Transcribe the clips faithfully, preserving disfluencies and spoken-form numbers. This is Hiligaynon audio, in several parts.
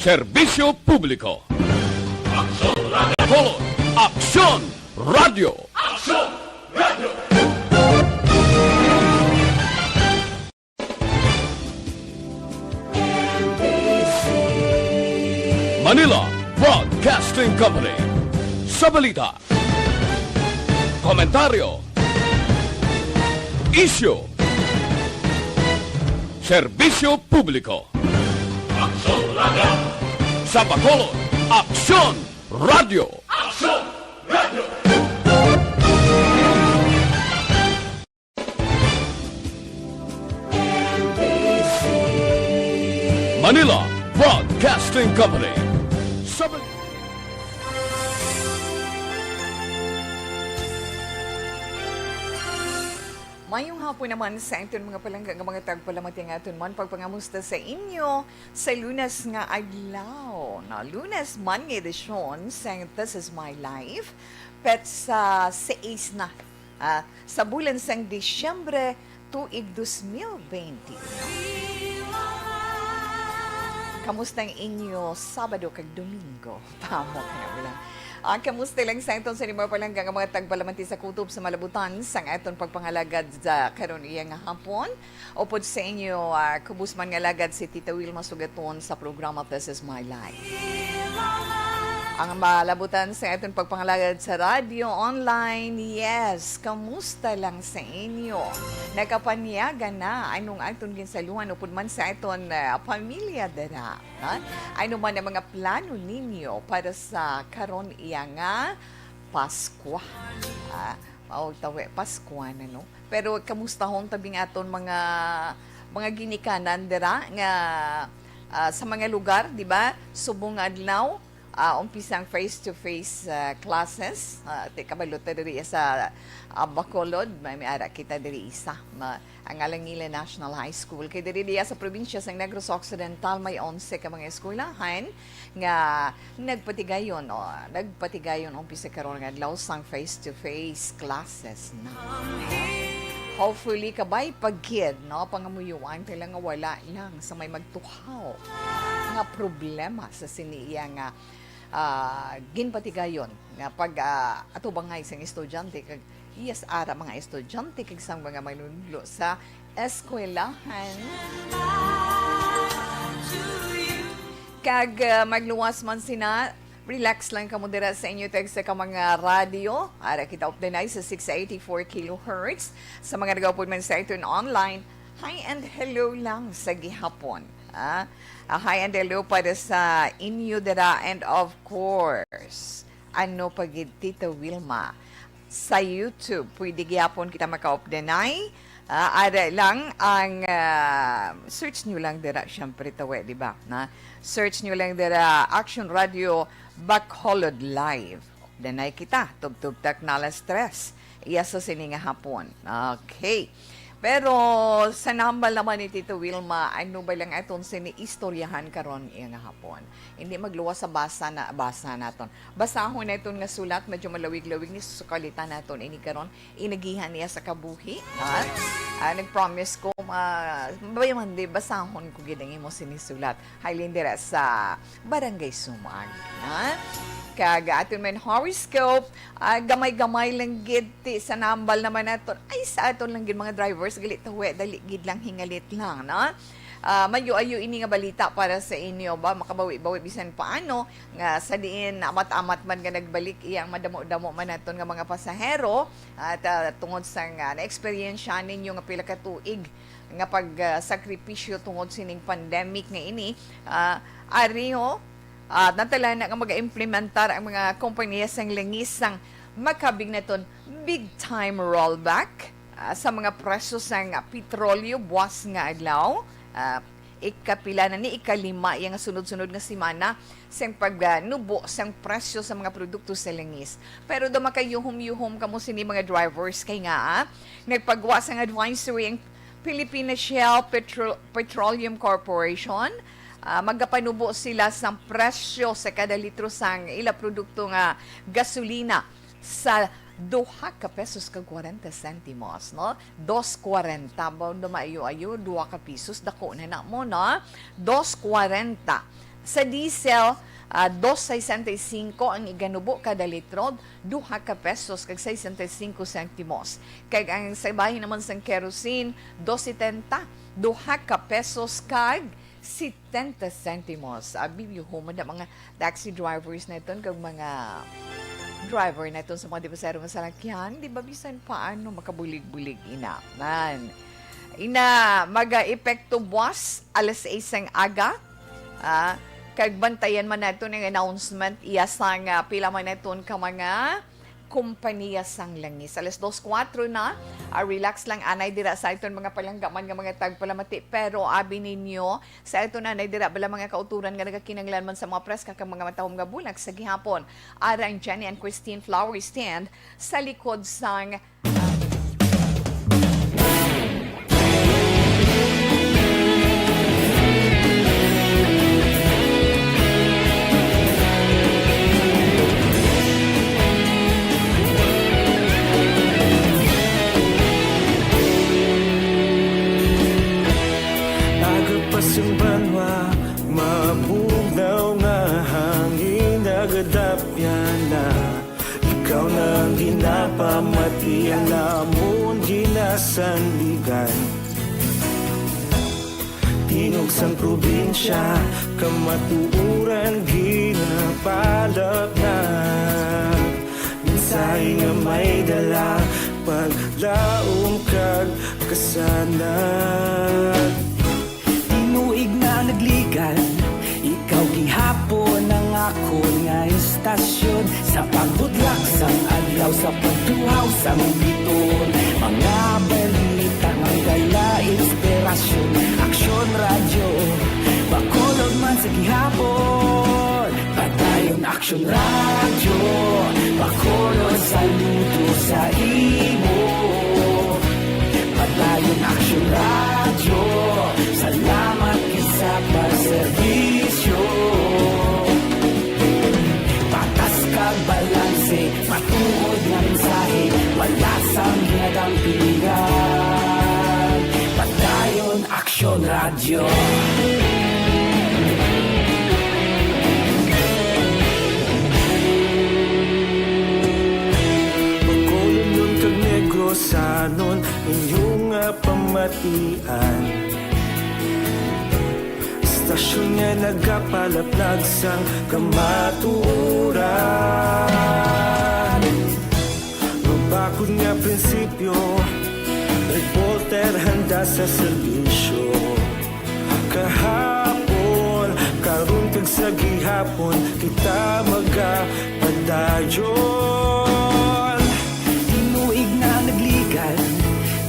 Serbisyo Publiko. Aksyon Radio. Bacolod, Aksyon Radio. Aksyon Radio. Manila Broadcasting Company. Sa balita, komentaryo, isyu, serbisyo publiko. Aksyon Radio. Sa Bacolod, Aksyon Radio. Aksyon Radio. Manila Broadcasting Company. Sa Mayong hapon naman sa aton mga palangga nga mga tagpalamati, nga aton man pagpangamusta sa inyo sa Lunes nga adlaw. Na Lunes man nga edisyon sang This Is My Life, petsa sais na, ah, sa bulan sang Disyembre, tuig dos mil bente. Kamusta ang inyo Sabado kag Domingo? Pamok na lang. Ah, kamusta lang sa aton sa mga palangga nga mga tagpalamati sa kutob sa malabutan sang aton pagpangalagad sa karon iya nga hapon? Upod sa inyo, ah, kubos man nga alagad si Tita Wilma Sugaton sa programa This Is My Life. Ang malabutan sa aton pagpangalagad sa radyo, online, yes, kamusta lang sa inyo? Nakapanyaga na anong aton ginsaluhan upod man sa aton, ah, pamilya dira, ha? Ano man ang mga plano ninyo para sa karon iya nga Paskwa? Ah, mao tawi, Paskwa na, no? Pero kamustahon tabi nga aton mga, mga ginikanan dira nga, ah, sa mga lugar, di ba? Subong nga adlaw, ah, umpisa ang face-to-face, ah, classes. Ah, ti kabalo ta diri sa, ah, Bacolod, may, may ara kita diri isa. Ma-, ang Alangile National High School. Kay diri diya sa probinsya sang Negros Occidental, may onse ka mga eskwelahan nga nagpatigayon, o, nagpatigayon umpisa karon nga adlaw sang face-to-face classes na. Hopefully, kabay pa gid, no? Pangamuyuan ta lang nga wala lang sa may magtuhaw nga problema sa sini iya nga, ah, ginpatigayon nga pag, ah, atubangay sang estudyante kag, yes, ara mga estudyante kag sang mga manunlo sa eskwelahan. Kag, ah, magluwas man sina, relax lang kamo dira sa inyo tagsa ka mga radyo. Ara kita updanay sa six eighty-four kilohertz. Sa mga nagaupod man sa aton online, hi and hello lang sa gihapon. Ah, ah, hi and hello para sa inyo dira, and of course, ano pa gid, Tita Wilma, sa YouTube. Pwede gyapon kita makaupdanay. Ah, ara lang ang, ah, search nyo lang dira, syempre, tawi, di ba? Na, search nyo lang dira, Action Radio Bacolod Live. Updanay kita, tubtob ta na alas tres. Iya sa sini nga hapon. Okay. Pero sa nambal naman ni Tito Wilma, ano ba lang aton sini istoryahan karon iya nga hapon? Hindi magluwas sa basa na, basa naton. Basahon naton nga sulat, medyo malawig-lawig ni, susukalitan naton ini karon. Inagihan niya sa kabuhi, ha? Ah, nag-promise ko, ma-, ba man di, basahon ko gid ang imo sinisulat. Halin dira sa Barangay Sumag, ha? Kag aton man horoscope, ah, gamay-gamay lang gid ti sa nambal naman naton. Ay, sa aton lang gid mga drivers, gali tawi, dali gid lang, hingalit lang, no? Ah, mayo-ayo ini nga balita para sa inyo ba, makabawi-bawi bisan paano, nga sa diin amat-amat man nga nagbalik iyang madamo-damo man naton nga mga pasahero, at, ah, tungod sa nga naeksperyensya ninyo nga pila ka tuig nga pag, ah, sakripisyo tungod sining pandemic nga ini, ah, ari ho, ah, natala na nga mag-implementar ang mga kompanya sang langis sang makabig naton big time rollback, ah, sa mga presyo sang petrolyo buwas nga adlaw. Ah, ikapila na ni, ikalima iya nga sunod-sunod nga semana sang pagnubo sang presyo sa mga produkto sa langis. Pero daw makayuhom-yuhom kamo sini mga drivers kay nga, ah, nagpagwa sang advisory ang Philippine Shell Petro-, Petroleum Corporation. Ah, magapanubo sila sang presyo sa kada litro sang ila produkto nga gasolina sa duha ka pesos kag kwarenta sentimos, no? Dos kwarenta, ba, na maayo-ayo, duha ka pisos, dako na na mo, no? Dos kwarenta. Sa diesel, ah, dos sesenta y cinco ang iganubo kada litro, duha ka pesos kag sesenta y cinco sentimos. Kag ang sa bahin naman sang kerosene, dos setenta, duha ka pesos kag setenta sentimos. Abi, human na mga taxi drivers naton kag mga driver naton sa mga dipasero nga salakyan, di ba, bisan paano makabulig-bulig ina. Nan. Ina, maga-epekto buwas alas sais sang aga. Ah, kag bantayan man naton ang announcement iya sang, ah, pila man naton ka mga kompanya sang langis. Alas dos kuwatro na. Ah, relax lang anay dira sa aton mga palanggaman nga mga tagpalamati. Pero abi ninyo, sa aton anay dira bala mga kauturan nga nagakinahanglan man sa mga preska kag mga matahom nga bulak sa gihapon. Ara ang Jenny and Christine Flower Stand sa likod sang Aga pa sing banwa, mabugnaw nga hangin nagadapyan na. Ikaw na ang ginapamati, ang amon ginasandigan. Tingog sang probinsya, kamatuoran ginapalapnag. Mensahe nga may dala, paglaom kag kasanag. Tinuig na nagligan, ikaw gihapon ang akon nga istasyon. Sa pagbutlak sang adlaw, sa pagtuhaw sang bituon, mga balita nga dala inspirasyon. Aksyon Radyo, Bacolod man sa gihapon. Padayon Aksyon Radyo, Bacolod, saludo sa imo. Padayon Aksyon Radyo, salamat gid sa pagserbisyo. Patas kag balanse, matuod nga mensahe, wala sang ginadampingan. Padayon Aksyon Radyo. Bacolodnon kag Negrosanon, inyo nga pamatian. Istasyon nga nagapalaplag sang kamatuoran. Mabakod nga prinsipyo, reporter handa sa serbisyo. Kahapon, karon kag sa gihapon, kita magapadayon. Tinuig na nagligan,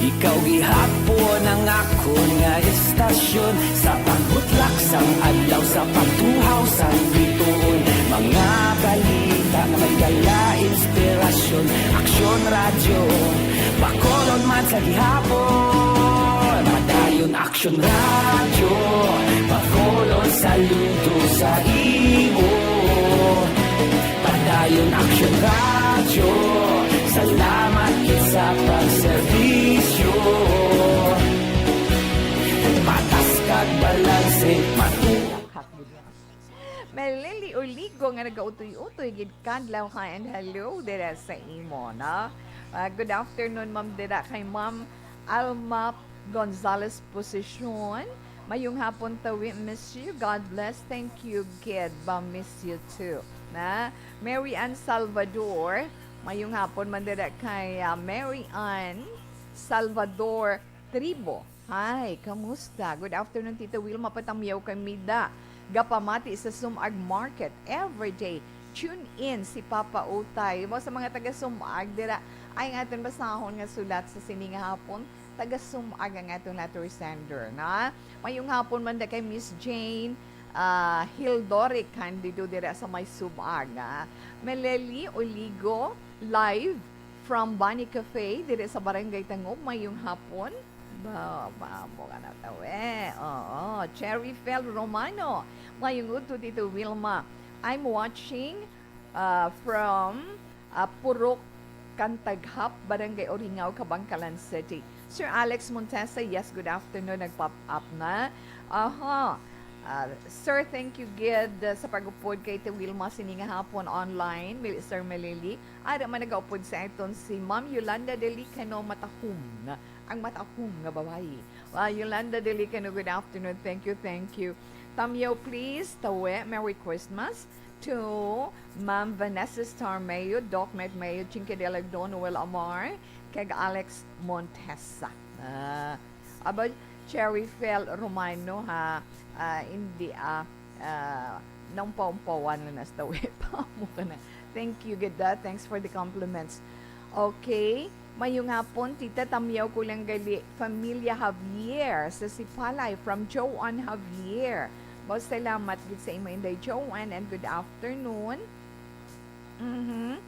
ikaw gihapon ang akon nga istasyon. Sa pagbutlak sang adlaw, sa pagtuhaw sang bituon, mga balita nga may dala inspirasyon. Aksyon Radyo, Bacolod man sa gihapon. Padayon Aksyon Radyo, Bacolod, saludo sa imo. Padayon Aksyon Radyo, salamat gid sa pagserbisyo. Patas kag balanse, matuod. Meleli Oligo nga nagautoy-utoy gid kadlaw, hi and hello dira sa imo, no? Ah, good afternoon, ma'am, dira kay Ma'am Alma Gonzalez Posisyon. Mayong hapon, Tawi. Miss you. God bless. Thank you, kid. Ba, miss you too. Na? Mary Ann Salvador. Mayong hapon man dira kay, ah, Mary Ann Salvador Tribo. Hi, kamusta? Good afternoon, Tita Wilma. Patamyaw kami da. Gapamati sa Sumag Market everyday. Tune in si Papa Utay. Mo sa mga taga Sumag dira, ay ang aton basahon nga sulat sa sini nga hapon. Taga Sumag ang aton letter sender, na? Mayong hapon man da kay Miss Jane, ah, Hildoric Candido dira sa may Sumag, ah. Meleli Oligo, live from Bani Cafe diri sa Barangay Tangub. Mayong hapon. Ba, ba, mo ka na taw, eh. Oo. Cherry Fel Romano. Mayong udto, Tito Wilma. I'm watching, uh, from, uh, Purok Kantaghap, Barangay Oringaw, Kabankalan City. Sir Alex Montesa, yes, good afternoon. Nag-pop up na. Aha. Ah, sir, thank you gid, ah, sa pag-upod kay Te Wilma sini nga hapon online, Mil-, Sir Melili. Ara man nagaupod sa aton si Ma'am Yolanda Delicano Matahum, ang matahum nga babayi. Ah, Yolanda Delicano, good afternoon. Thank you, thank you. Tamyaw, please, tawe, Merry Christmas to Ma'am Vanessa Starmayo, Doc Matt Mayo, Chinky Delagdo, Noel Amar, kag Alex Montesa. Ah, Aba, Cherry Fel Romano, ha, ah, hindi, ah, ah, naumpaw-umpawan na nasta pa mo ka na. Thank you, gid, ah. Thanks for the compliments. Okay. Mayong hapon, tita, tamyaw ko lang gali, Familia Javier, sa Sipalay, from Joan Javier. Ba, salamat gid sa imo, Inday Joan, and good afternoon. Mhm.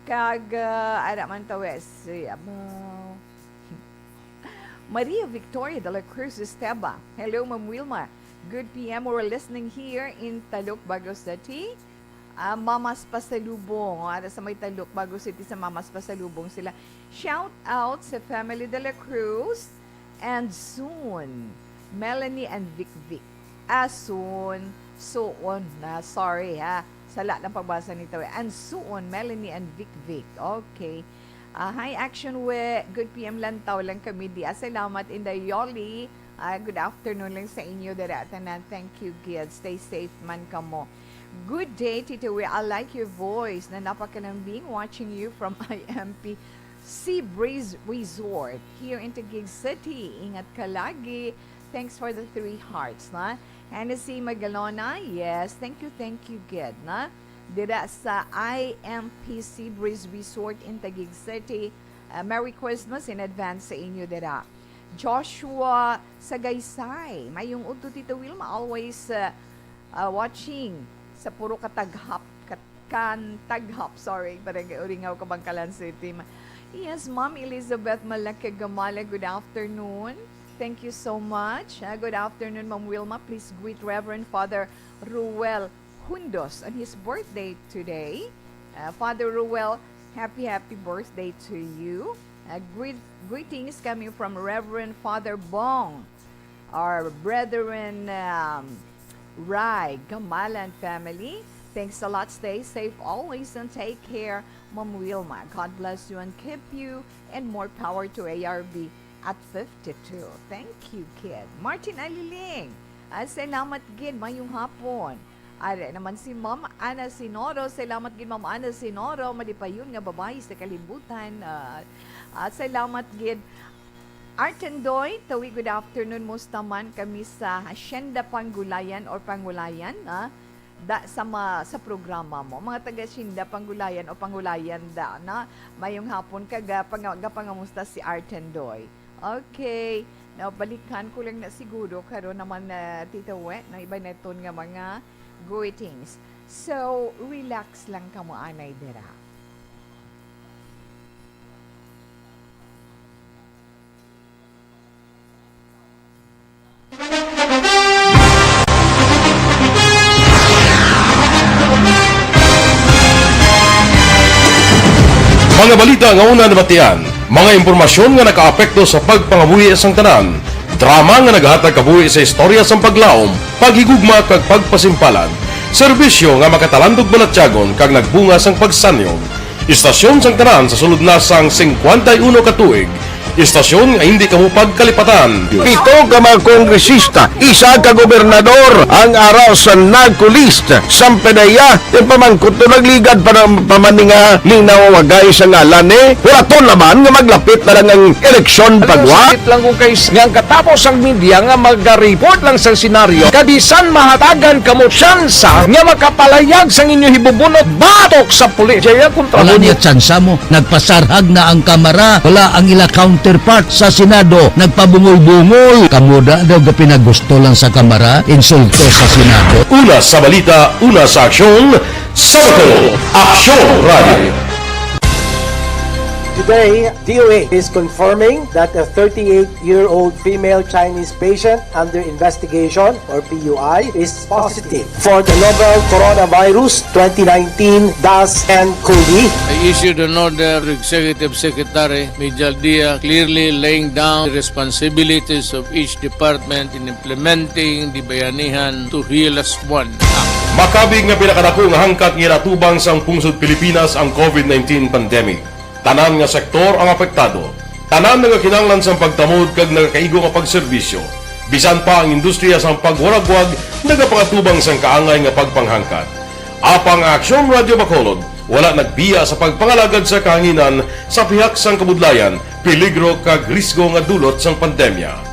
Kag, ah, ara man tawe, si, abo, Maria Victoria de la Cruz Esteba. Hello, Ma'am Wilma. Good P M. We're listening here in Taluk, Bago City. Ah, Mamas Pasalubong. Ara sa may Taluk, Bago City, sa Mamas Pasalubong sila. Shout out sa family de la Cruz. And soon, Melanie and Vic Vic. Ah, soon. Soon na. Sorry, ha. Sala lang pagbasa nito, eh. And soon, Melanie and Vic Vic. Okay. Ah, hi, Action We. Good P M, lantaw lang kami di. Ah, salamat, Inday Yoli. Ah, good afternoon lang sa inyo, dira tanan. Thank you, gid. Stay safe man kamo. Good day, Tito We. I like your voice. Na napakalambing, watching you from I M P Sea Breeze Resort here in Taguig City. Ingat ka lagi. Thanks for the three hearts, na. Hennessy Magalona, yes. Thank you, thank you, gid, na. Dira sa I M P Sea Breeze Resort in Taguig City. Uh, Merry Christmas in advance sa inyo dira. Joshua Sagaysay, mayong udto, Tito Wilma, always, uh, uh, watching sa puro kataghap, kat-, kantaghap, sorry, Barangay Uringaw, Kabankalan City. Ma-, yes, Ma'am Elizabeth Malaki Gamala, good afternoon. Thank you so much. Uh, good afternoon, Ma'am Wilma. Please greet Reverend Father Ruel Hundos on his birthday today. Uh, Father Ruel, happy, happy birthday to you. Uh, greet-, greetings coming from Reverend Father Bong, our brethren, um, Rai Gamalan family. Thanks a lot. Stay safe always and take care, Ma'am Wilma. God bless you and keep you, and more power to A R B at fifty-two. Thank you, kid. Martin Aliling, ah, salamat gid. Mayong hapon. Are naman si Ma'am Ana Sinoro. Salamat gid, Ma'am Ana Sinoro. Malipayon nga babayi sa kalibutan. Ah, at salamat gid. Artendoy, Tawi, good afternoon. Musta man kami sa Hacienda Pangulayan or Pangulayan, ah? Da, sa ma-, sa programa mo. Mga taga Hacienda Pangulayan o Pangulayan da, na? Mayong hapon, kag, ah, panga-, gapangamusta si Artendoy. Okay. Now, balikan ko lang na siguro karon naman, ah, Tita We, na iba na iton nga mga greetings. So, relax lang kamo anay dira. Mga balita nga una nabatian, mga impormasyon nga nakaapekto sa pagpangabuhi sang tanan, drama nga naghatag kabuhi sa istorya sang paglaom, paghigugma kag pagpasimpalan, serbisyo nga makatalandog balatyagon kag nagbunga sang pagsanyog. Istasyon sang tanan sa sulod na sang singkwenta y uno ka tuig. Istasyon nga hindi kamo pagkalipatan. Pito ka mga kongresista, isa ka gobernador ang ara sa NAGCO list. Sampedeya, yung pamangkot to nagligad pa ng pamaninga, linaw wagay sa ngalan, eh. Huraton naman nga maglapit na lang ang eleksyon. Ano, pagwa sakit lang kung kay nga ang katapos ang media nga maga-report lang sa senaryo, kabisan mahatagan kamo tsansa nga makapalayag sang inyo hibubunot batok sa pulis. Jaya kontra. Wala mo niya tsansa mo. Nagpasarhag na ang Kamara. Wala ang ila counterpart sa Senado. Nagpabungol-bungol. Kamo da daw gapinagusto lang sa Kamara. Insulto sa Senado. Una sa balita, una sa aksyon, sa Aksyon Radio. Today, D O H is confirming that a thirty-eight-year-old female Chinese patient under investigation, or P U I, is positive for the novel coronavirus twenty nineteen dash N COVID. I issued an order to Executive Secretary Mijal Dia, clearly laying down the responsibilities of each department in implementing the Bayanihan to Heal As One Act. Makabig nga pinakadako nga hangkat nga ginatubang sang pungsod Pilipinas ang COVID nineteen pandemic. Tanan nga sektor ang apektado. Tanan nagakinahanglan sang pagtamod kag nagakaigo nga pagserbisyo. Bisan pa ang industriya sang pagwaragwag nagapakatubang sang kaangay nga pagpanghangkat. Apang ang Aksyon Radyo Bacolod wala nagbiya sa pagpangalagad sa kahanginan sa pihak sang kabudlayan, peligro kag risgo nga dulot sang pandemya.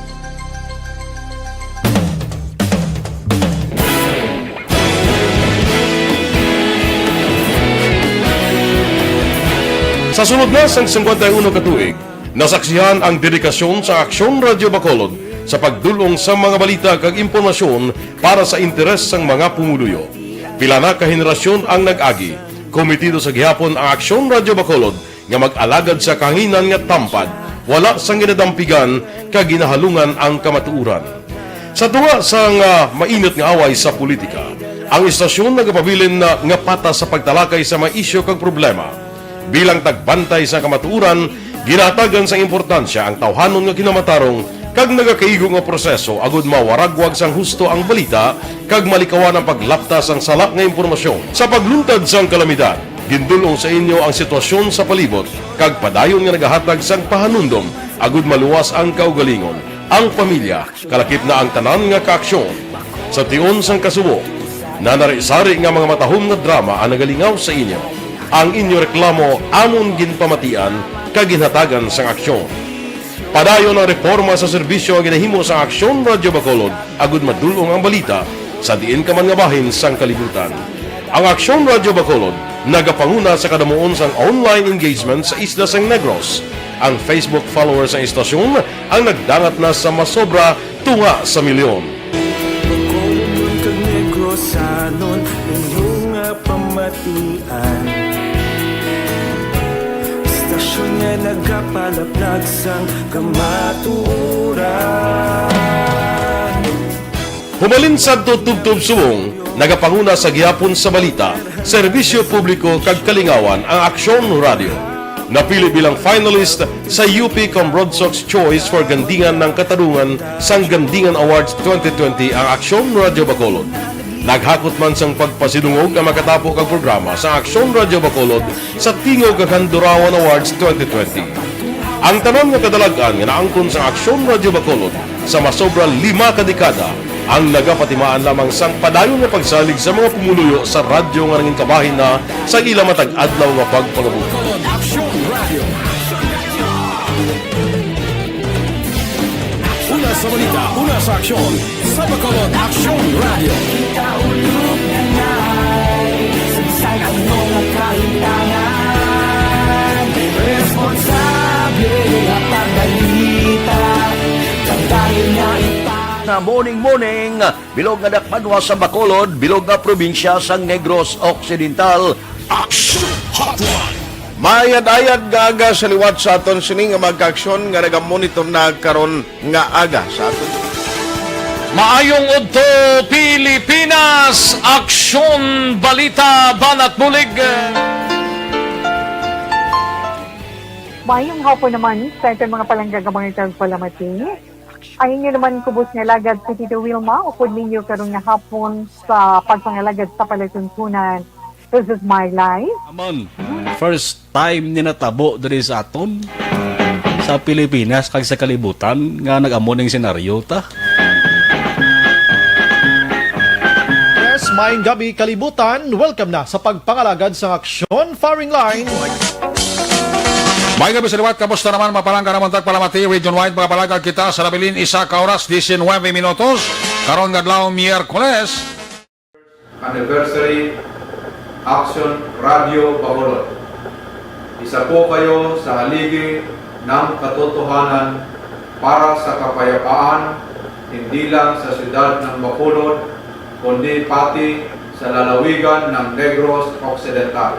Sa sulod na sang singkwenta y uno ka tuig, nasaksihan ang dedikasyon sa Aksyon Radyo Bacolod sa pagdul-ong sa mga balita kag impormasyon para sa interes sang mga pumuluyo. Pila na ka henerasyon ang nag-agi. Komitido sa gihapon ang Aksyon Radyo Bacolod nga mag-alagad sa kahanginan nga tampad, wala sang ginadampigan kag ginahalungan ang kamatuoran. Sa tunga sang, ah, mainit nga away sa politika, ang istasyon nagapabilin na nga patas sa pagtalakay sa mga isyu kag problema. Bilang tagbantay sa kamatuoran, ginahatagan sang importansya ang tawhanon nga kinamatarong kag nagakaigo nga proseso agud mawaragwag sang husto ang balita kag malikawan ang paglapta sang sala nga impormasyon. Sa pagluntad sang kalamidad, gindul-ong sa inyo ang sitwasyon sa palibot kag padayon nga nagahatag sang pahanumdom agud maluwas ang kaugalingon, ang pamilya, kalakip na ang tanan nga kaaksyon. Sa tion sang kasubo, nanari-sari nga mga matahom nga drama ang nagalingaw sa inyo. Ang inyo reklamo amon ginpamatian kag ginhatagan sang aksyon. Padayon ang reporma sa serbisyo nga ginahimo sang Aksyon Radyo Bacolod agud madul-ong ang balita sa diin ka man nga bahin sang kalibutan. Ang Aksyon Radyo Bacolod nagapanguna sa kadamuon sang online engagement sa isla sang Negros. Ang Facebook followers sang istasyon ang nagdangat na sa masobra tunga sa milyon. Bacolod kag Negrosanon, inyo nga pamatian. Istasyon nga nagapalaplag sang kamatuoran. Humalin sadto tubtob subong, nagapanguna sa gihapon sa balita, serbisyo publiko kag kalingawan ang Aksyon Radio. Napili bilang finalist sa U P Cambronsox Choice for Gandingan ng Katarungan sang Gandingan Awards twenty twenty ang Aksyon Radio Bacolod. Naghakot man sang pagpasidungog ang makatapo kag programa sa Aksyon Radio Bacolod sa Tingog kag Handurawan Awards twenty twenty. Ang tanan nga kadalag-an nga naangkon sang Aksyon Radio Bacolod sa masobra lima ka dekada ang nagapatimaan lamang sang padayon nga pagsalig sa mga pumuluyo sa radyo nga nangin kabahin na sa ila matag adlaw nga pagpangabuhi. Bacolod Aksyon Radio. Una sa balita, una sa aksyon, sa Bacolod Aksyon Radio. Kita ulog na nai, saysay ang mga kaintangan. Responsable nga pagbalita, kag dayon nga ipag- Na morning, morning. Bilog nga dakbanwa sa Bacolod, bilog nga probinsya sang Negros Occidental. Action Hotline. Maayad-ayad nga aga sa liwat sa aton sini nga mga kaaksyon nga nagamonitor na karon nga aga sa aton. Maayong udto, Pilipinas! Aksyon, balita, banat bulig. Maayong hapon naman sa aton mga palangga nga mga tagpalamati. Ang inyo naman kubos nga alagad si Tito Wilma, upod ninyo karon nga hapon sa pagpangalagad sa palatuntunan. This is my life. Aman, first time ni natabo diri sa aton, sa Pilipinas kag sa kalibutan nga nag-amo ning senaryo ta. Yes, maayong gabi, kalibutan. Welcome na sa pagpangalagad sa Aksyon Firing Line. Maayong gabi sa liwat, kamusta naman, mga palangga namon tagpalamati, region-wide, mga palangga kita sa nabilin, isa ka oras, diecinuebe minutos, karon nga adlaw, Miyerkules. Anniversary Action Radio Bacolod. Isa po kayo sa haligi ng katotohanan para sa kapayapaan, hindi lang sa siyudad ng Bacolod, kundi pati sa lalawigan ng Negros Occidental.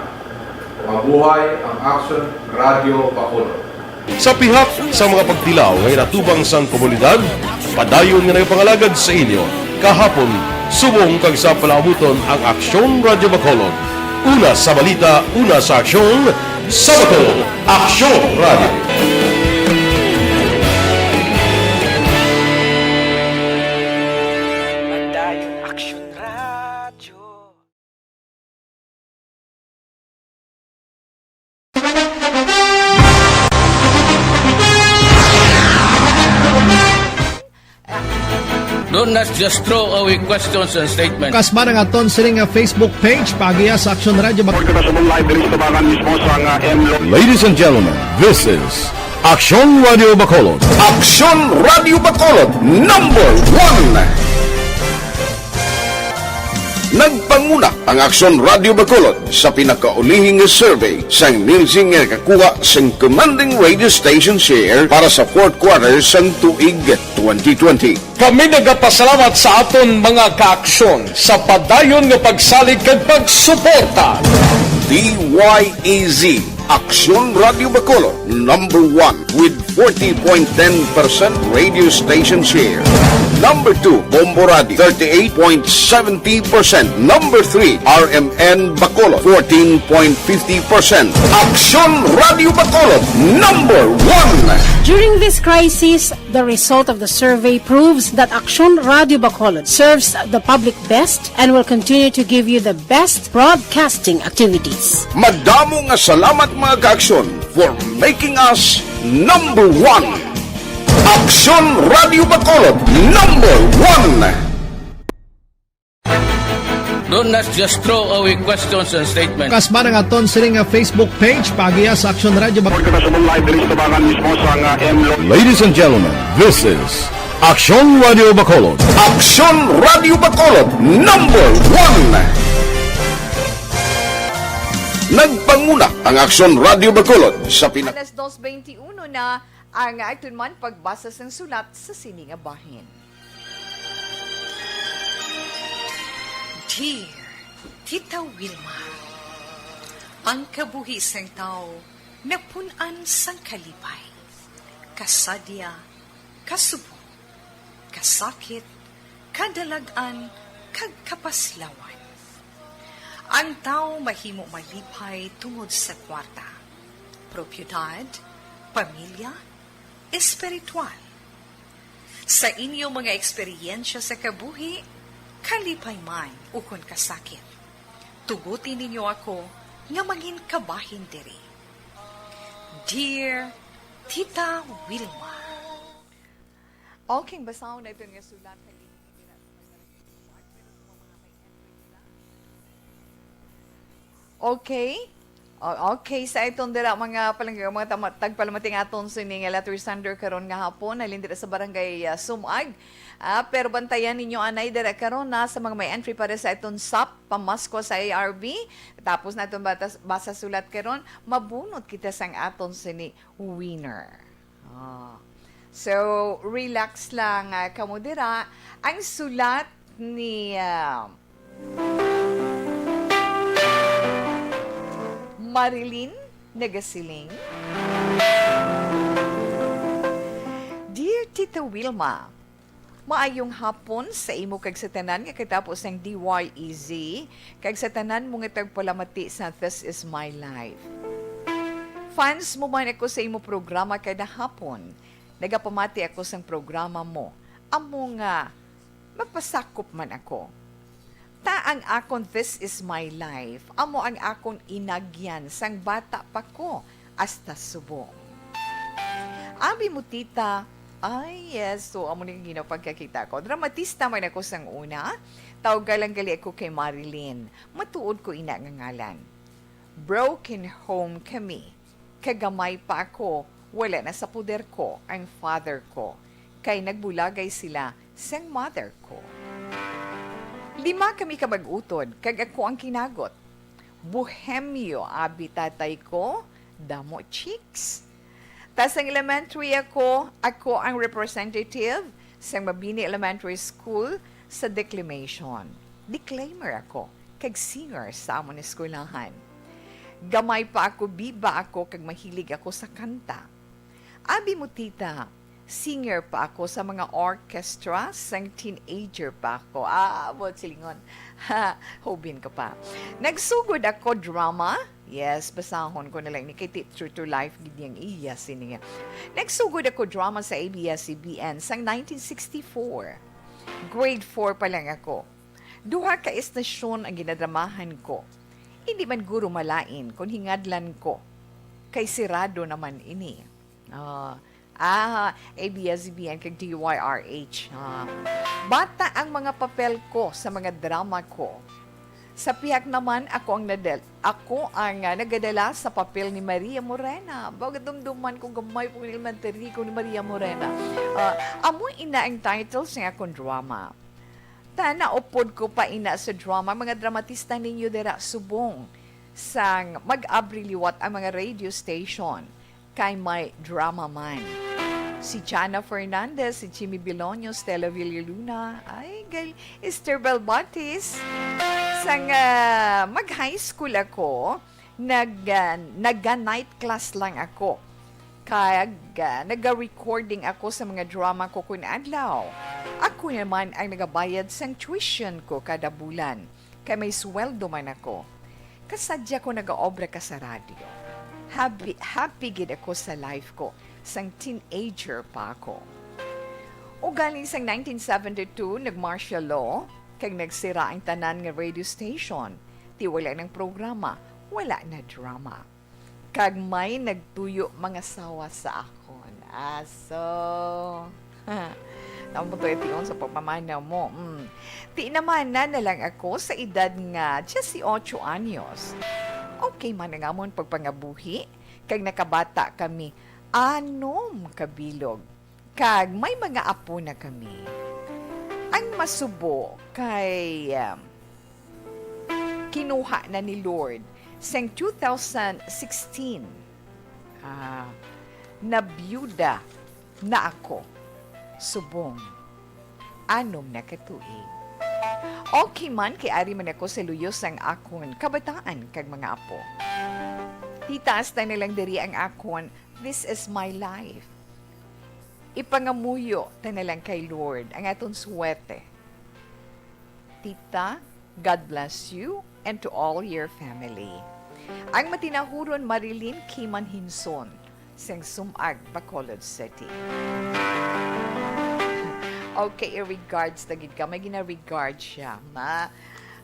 Mabuhay ang Aksyon Radyo Bacolod. Sa pihak sa mga pagtilaw nga ginatubang sang komunidad, padayon nga nagapangalagad sa inyo, kahapon, subong kag sa palaabuton ang Aksyon Radyo Bacolod. Una sa balita, una sa aksyon, sa Bacolod, Aksyon Radyo. Padayon Aksyon Radyo. Don't not just throw away questions and statements. Kasma nga aton sini nga Facebook page, paagiha sa Aksyon Radyo Bacolod. Kita sa live diri sa tabangan mismo sa nga M Lo- Ladies and gentlemen, this is Aksyon Radyo Bacolod. Aksyon Radyo Bacolod, number one. Nagpanguna ang Aksyon Radyo Bacolod sa pinakaulihi nga survey sang Nielsen nga nakakuha sang commanding radio station share para sa fourth quarter sang tuig twenty twenty. Kami nagapasalamat sa aton mga kaaksyon sa padayon nga pagsalig kag pagsuporta. D Y E Z, Aksyon Radyo Bacolod, number one with forty point ten percent radio station share. Number two, Bombo Radio, thirty-eight point seventy percent. Number three, R M N Bacolod, fourteen point fifty percent. Aksyon Radyo Bacolod, number one. During this crisis, the result of the survey proves that Aksyon Radyo Bacolod serves the public best and will continue to give you the best broadcasting activities. Madamo nga salamat, mga kaaksyon, for making us number one. Aksyon Radyo Bacolod, number one. Don't not just throw away questions and statements. Kasma nga aton sini nga Facebook page, paagiha sa Aksyon Radyo Bacolod. Kita sa live diri sa tabangan mismo sa nga M Lo- Ladies and gentlemen, this is Aksyon Radyo Bacolod. Aksyon Radyo Bacolod, number one. Nagpanguna ang Aksyon Radyo Bacolod sa pina- Alas dos beintiuno na ang aton man pagbasa sang sulat sa sini nga bahin. Dear Tita Wilma, ang kabuhi sang tawo napun-an sang kalipay, kasadya, kasubo, kasakit, kadalag-an, kag kapaslawan. Ang tawo mahimo malipay tungod sa kwarta, propiedad, pamilya, espiritual. Sa inyo mga eksperyensya sa kabuhi, kalipay man ukon kasakit, tuguti ninyo ako nga mangin kabahin diri. Dear Tita Wilma. Okay, basahon na ito nga sulat. Okay. O, okay, sa iton dira, mga palangga, mga tama-, tagpalamati nga aton sini nga letter sender karon nga hapon, halin dira sa barangay, ah, Sumag. Ah, pero bantayan ninyo anay dira karon na sa mga may entry para sa iton sap pamasko sa A R B. Tapos na iton batas-, basa sulat karon, mabunot kita sang aton sini winner. Ah. So, relax lang, ah, kamo dira. Ang sulat ni, ah, Marilyn nagasiling, Dear Tita Wilma, maayong hapon sa imo kag sa tanan nga katapo sang D Y E Z, kag sa tanan mo nga tagpalamati sa This Is My Life. Fans mo man ako sa imo programa kada hapon. Nagapamati ako sang programa mo. Amo nga, magpasakop man ako. Ta ang akon This Is My Life, amo ang akon inagyan sang bata pa ko hasta subong. Abi mo, tita, ay, yes, so amo ni ang ginapagkakita ko. Dramatista man ako sang una, tawga lang gali ako kay Marilyn. Matuod ko ina nga ngalan. Broken home kami. Kagamay pa ako, wala na sa poder ko ang father ko, kay nagbulagay sila sang mother ko. Lima kami ka mag-utod, kag ako ang kinagot. Bohemyo abi tatay ko, damo chicks. Ta sang elementary ako, ako ang representative sang Mabini Elementary School sa declamation. Declaimer ako, kag singer sa amon eskwelahan. Gamay pa ako, biba ako, kag mahilig ako sa kanta. Abi mo, tita, singer pa ako sa mga orchestra sang teenager pa ako. Ah, buot silingon. Ha, hubin ka pa. Nagsugod ako drama. Yes, basahon ko na lang ni kay ti-, true to life gid yang iya sini nga. Nagsugod ako drama sa A B S C B N sang nineteen sixty-four. Grade four pa lang ako. Duha ka estasyon ang ginadramahan ko. Hindi man guro malain kon hingadlan ko, kay sirado naman ini. Ah, ah, A B S C B N kag D Y R H. Ah. Bata ang mga papel ko sa mga drama ko. Sa pihak naman, ako ang nadal-, ako ang, ah, nagadala sa papel ni Maria Morena. Baga dumduman ko gamay pong elementary ko ni Maria Morena. Ah, amo ina ang title sa akong drama. Ta naupod ko pa ina sa drama, mga dramatista ninyo dira subong sang mag-abri liwat ang mga radio station kay may drama man. Si Chana Fernandez, si Jimmy Bilonio, Stella Villaluna, ay, gal-, Esther Belbatis. Sang, ah, mag-high school ako, nag, ah, naga-night class lang ako. Kag, ah, naga-recording ako sa mga drama ko kun adlaw. Ako naman ang nagabayad sang tuition ko kada bulan, kay may sweldo man ako. Kasadya ko nagaobra ka sa radyo. Happy, happy gid ako sa life ko sang teenager pa ako. Ugaling sang nineteen seventy-two, nag-martial law, kag nagsira ang tanan nga radio station. Ti wala nang programa, wala na drama. Kag may nagtuyo mangasawa sa akon. Aso. Tama to, tion sa pagmamanaw mo. Mm. Ti naman na, na lang ako sa edad nga dieciocho anyos. Okay man ang amon pagpangabuhi, kag nakabata kami anom ka bilog. Kag may mga apo na kami. Ang masubo kay, um, kinuha na ni Lord sang two thousand sixteen. Ah, nabiyuda na ako subong anom na ka tuig. Okay man kay ari man ako sa luyo sang akon kabataan kag mga apo. Titaas ta na lang diri ang akon, "This is my life." Ipangamuyo ta na lang kay Lord ang aton suwerte. Tita, God bless you and to all your family. Ang matinahuron, Marilyn Kiman Hinson, sing Sumag, Bacolod City. Okay, i-regards ta gid ka. May gina-regard siya, ma.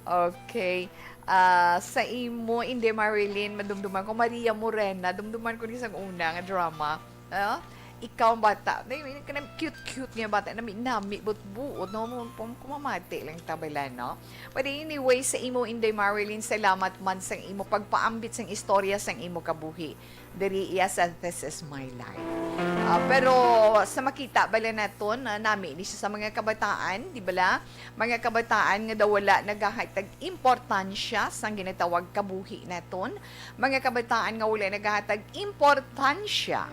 Okay. Ah, sa imo, hindi, Marilyn, madumduman ko, Maria Morena, dumduman ko ni sang una nga drama. Ah, ikaw ang bata. Nay, may kanang cute-cute nga bata. Nami-nami, buot-buot, no? Mo, pum-, kumamati lang ta bala, no? But anyway, sa imo, Inday Marilyn, salamat man sang imo pagpaambit sang istorya sang imo kabuhi. Diri iya sa This Is My Life. Ah, pero sa makita bala naton, ah, nami ni siya sa mga kabataan, di bala? Mga kabataan nga daw wala nagahatag importansya sang ginatawag kabuhi naton. Mga kabataan nga wala nagahatag importansya,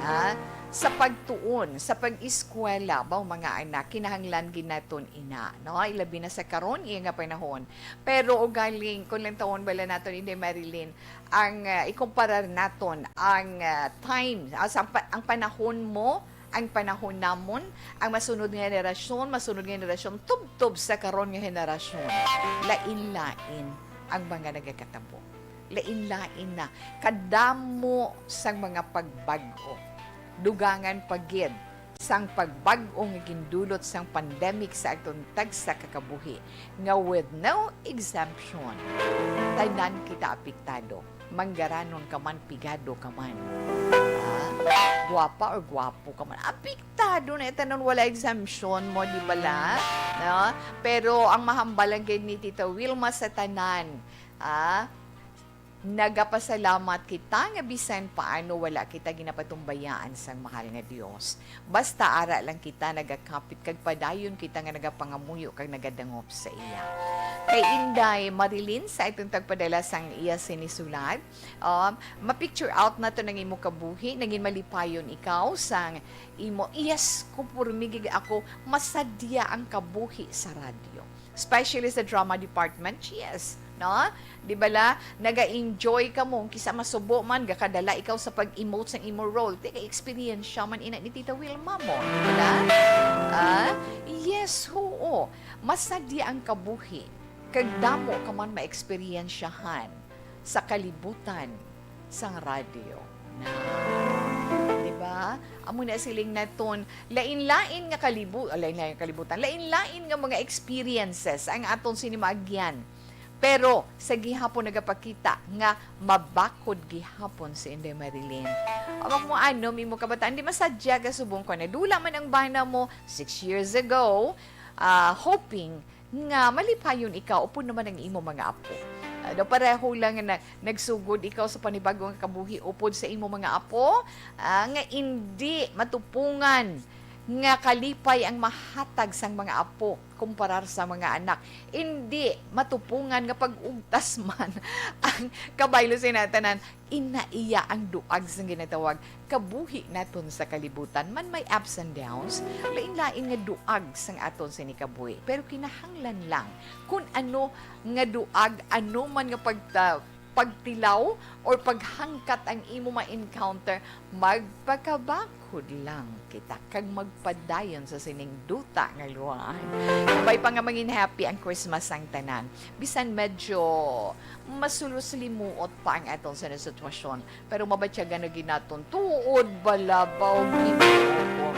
ah, sa pagtuon, sa pag-eskwela, baw, mga anak, kinahanglan gid naton ina, no? Ilabi na sa karon, iya nga panahon. Pero ugaling, kung lantawon bala naton, Inday Marilyn, ang, ah, ikumparar naton ang, ah, time, ah, sa pa-, ang panahon mo, ang panahon namon, ang masunod nga henerasyon, masunod nga henerasyon, tubtob sa karon nga henerasyon, lain-lain ang mga nagakatabo. Lain-lain na. Kadamo sang mga pagbag-o. Dugangan pa gid sang pagbag-o nga gindulot sang pandemic sa aton tagsa ka kabuhi, nga with no exemption, tanan kita apektado. Manggaranon ka man, pigado ka man. Ha? Guwapa or guwapo ka man. Apektado na tanan, wala exemption mo, di bala? No? Pero ang mahambal lang gid ni Tita Wilma sa tanan, ah, nagapasalamat kita nga bisan paano wala kita ginapatumbayaan sang mahal nga Dios. Basta ara lang kita nagakapit kag padayon kita nga nagapangamuyo kag nagadangop sa iya. Kay Inday Marilyn, sa itong tagpadala sang iya sinisulat, um, ma-picture out nato nang imo kabuhi, nangin malipayon ikaw sang imo, yes, kumpurmi gid ako, masadya ang kabuhi sa radyo. Especially sa drama department, yes. No? Di bala, naga-enjoy ka mo, kisa masubo man, gakadala ikaw sa pag-emote sang imo role. Ti kay eksperyensya man ina ni Tita Wilma mo. Di bala? Ah, yes, oo. Masadya ang kabuhi. Kag damo ka man maeksperiensyahan sa kalibutan sang radyo. Na. Di ba? Amo na siling naton, lain-lain nga kalibu-, ah, lain-lain nga kalibutan, lain-lain nga mga experiences ang aton sini maagyan. Pero sa gihapon nagapakita nga mabakod gihapon si Inday Marilyn. Awak mo ano, imo kabataan, di masadya ka subong ko. Nadula man ang bana mo six years ago, ah, hoping nga malipayon ikaw upod naman ang imo mga apo. Ah, daw pareho lang nga na-, nagsugod ikaw sa panibago nga kabuhi upod sa imo mga apo, ah, nga indi matupungan nga kalipay ang mahatag sang mga apo kumparar sa mga anak. Indi matupungan nga pag-ugtas man ang kabaylo sa tanan. Ina iya ang duag sang ginatawag kabuhi naton sa kalibutan. Man may ups and downs, lain-lain nga duag sang aton sini kabuhi. Pero kinahanglan lang kun ano nga duag, ano man nga pagta-, pagtilaw or paghangkat ang imo ma-encounter, magpakabakod lang kita kag magpadayon sa sining duta nga luhaan. Kabay pa nga mangin happy ang Christmas sang tanan. Bisan medyo masulos limuot pa ang aton sa sitwasyon, pero mabatyagan na gid naton. Tuod bala ba o Ginoo ko?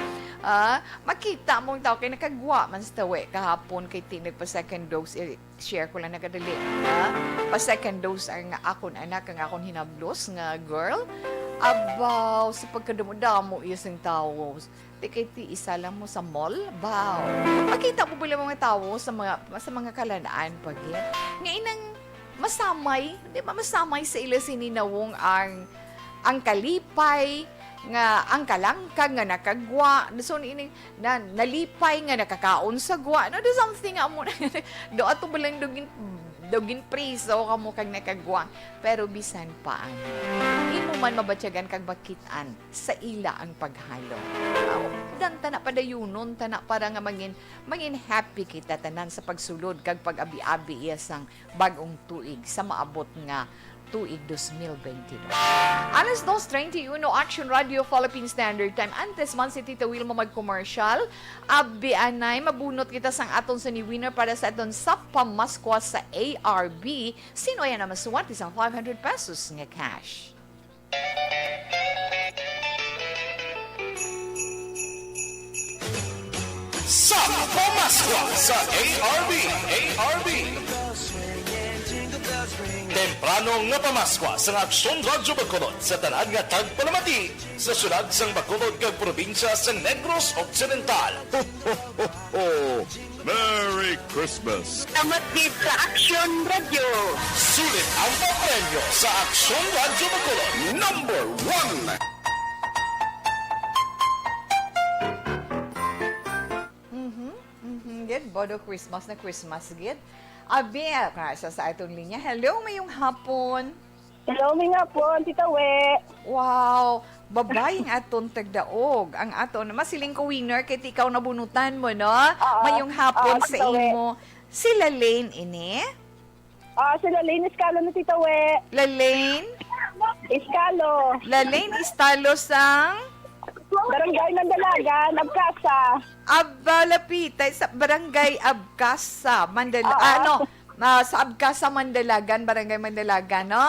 Ah, makita mong tao kay nakagwa man sa tawi kahapon kay ti nagpa second dose, i-share ko lang na kadali, ha? Pa second dose ang akon anak, ang akon hinablos nga girl. Abaw, sa pagkadamo-damo iya sing tawo. Ti kay ti isa lang mo sa mall, baw. Makita mo bala mga tawo sa mga, sa mga kalanaan pa gid. Nga inang masamay, di ba, masamay sa ila sini nawong ang, ang kalipay, nga ang kalangkag nga nakagwa, so ini na, nalipay nga nakakaon sa gwa, no, do something amo na. Do ato ba lang dugin, dugin priso kamo kag nakagwa, pero bisan pa ano, imo man mabatyagan kag makit-an sa ila ang paghalo. Aw, dan tana padayunon tana para nga mangin, mangin happy kita tanan sa pagsulod kag pag-abi-abi iya sang bag-ong tuig sa maabot nga tuig dos mil bente dos. Alas dos treinta y uno, Action Radio Philippine Standard Time. Antes man si Tita Wilma mag-commercial, abi anay, mabunot kita sang aton sini winner para sa aton sa pamaskwa sa A R B. Sino aya na masuwat isang five hundred pesos nga cash? Sa pamaskwa sa A R B, A R B. Temprano nga pamaskwa sa Aksyon Radyo Bacolod sa tanan nga tagpalamati sa syudad sang Bacolod kag probinsya sa Negros Occidental. Ho, ho, ho, ho! Merry Christmas! Salamat gid sa Aksyon Radyo. Sulit ang papremyo sa Aksyon Radyo Bacolod, number one. Mhm, mhm, gid, Bodo Christmas na Christmas gid. Abi, ah, sa, sa atong linya. Hello, mayong hapon. Hello, may nga po, Tita We. Wow! Babay ang aton tagdaog. Ang aton, masiling ko winner, kay ti ikaw nabunutan mo, no? Oo. Mayong hapon Oo, sa Tita We. Imo. Si Lalaine ini? Ah, si Lalaine Escalo na, Tita We. Lalaine? Escalo. Lalaine Estalo sang? Barangay Mandalagan, Abcasa. Aba, lapitay sa Barangay Abcasa, Mandala-, Oo. ano, ah, sa Abcasa, Mandalagan, Barangay Mandalagan, no?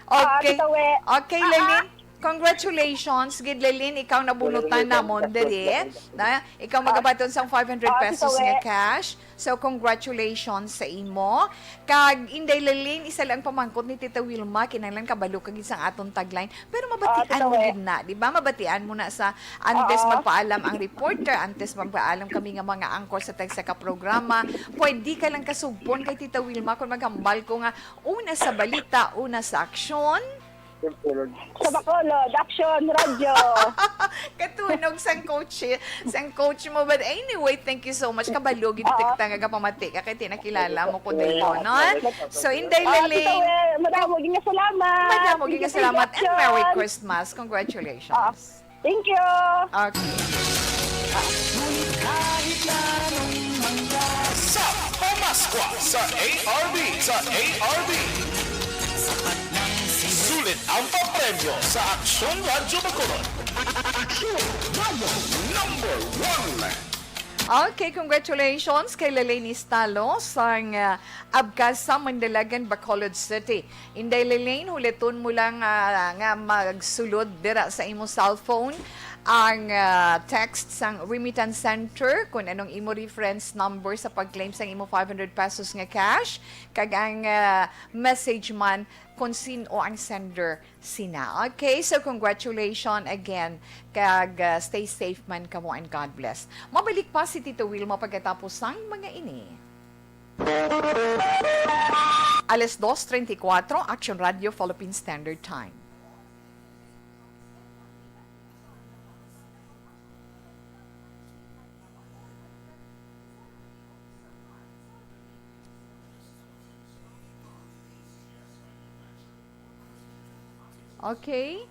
Ah, Okay. Tita We. Okay, Ah, Lalaine, ah. Congratulations, gid, Lalaine, ikaw nabunutan namon diri, na ikaw Ah. magabaton sang five hundred Ah, pesos Tita nga We. cash. So, congratulations sa imo. Kag, Inday Lalaine, isa lang pamangkot ni Tita Wilma, kinahanglan kabalo ka gid sang aton tagline. Pero mabatian Ah, Tita mo We. gid na, di ba? Mabatian mo na sa, antes Oo. magpaalam ang reporter, antes magpaalam kami nga mga anchor sa tagsa ka programa. Pwede ka lang kasugpon kay Tita Wilma kung maghambal ko nga una sa balita, una sa aksyon. Sa Bacolod, Aksyon Radyo. Katunog sang coach, sang coach mo. But anyway, thank you so much. Kabalo gid Oo. kita nga gapamati ka kay tinakilala mo ko dayon, no? So, Inday Ah, Lalaine, Tita We, madamo gid nga salamat. Madamo gid nga Thank you, salamat and Merry Christian. Christmas. Congratulations. Ah, thank you. Okay. Sa Pama Paskwa sa A R B, sa A R B. Sulit ang papremyo sa Aksyon Radyo Bacolod. Aksyon Radyo number one. Okay, congratulations kay Lalaine Estalo sang, ah, Abcas sa Mandalagan, Bacolod City. Inday Lalaine, huliton mo lang, ah, nga magsulod dira sa imo cellphone ang, ah, text sang remittance center kung anong imo reference number sa pag-claim sang imo five hundred pesos nga cash, kag ang, ah, message man kung sin-o ang sender sina. Okay, so congratulations again, kag, ah, stay safe man kamo and God bless. Mabalik pa si Tito Wilma pagkatapos sang mga ini. Alas dos treinta y cuatro, Action Radio Philippine Standard Time. Okay?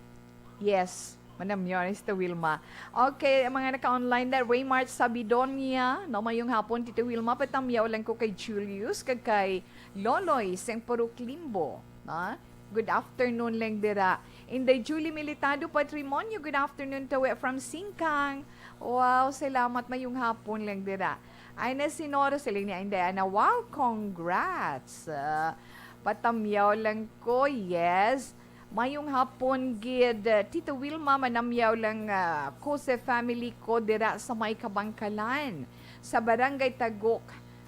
Yes. Manamyaw ni Tita Wilma. Okay, ang mga naka-online na, Raymart Sabidonia, no, mayong hapon, Tita Wilma, patamyaw lang ko kay Julius, kag kay Loloy, sang Purok Limbo, no? Good afternoon lang dira. Inday Julie Militado Patrimonio, good afternoon, Tawe from Singkang. Wow, salamat, mayong hapon lang dira. Ay na si Nora, sila ni Inday Ana. Wow, congrats. Ah, patamyaw lang ko, yes. Mayong hapon gid, uh, Tita Wilma, manamyaw lang, uh, ko sa family ko dira sa may Kabangkalan, sa Barangay Tagok,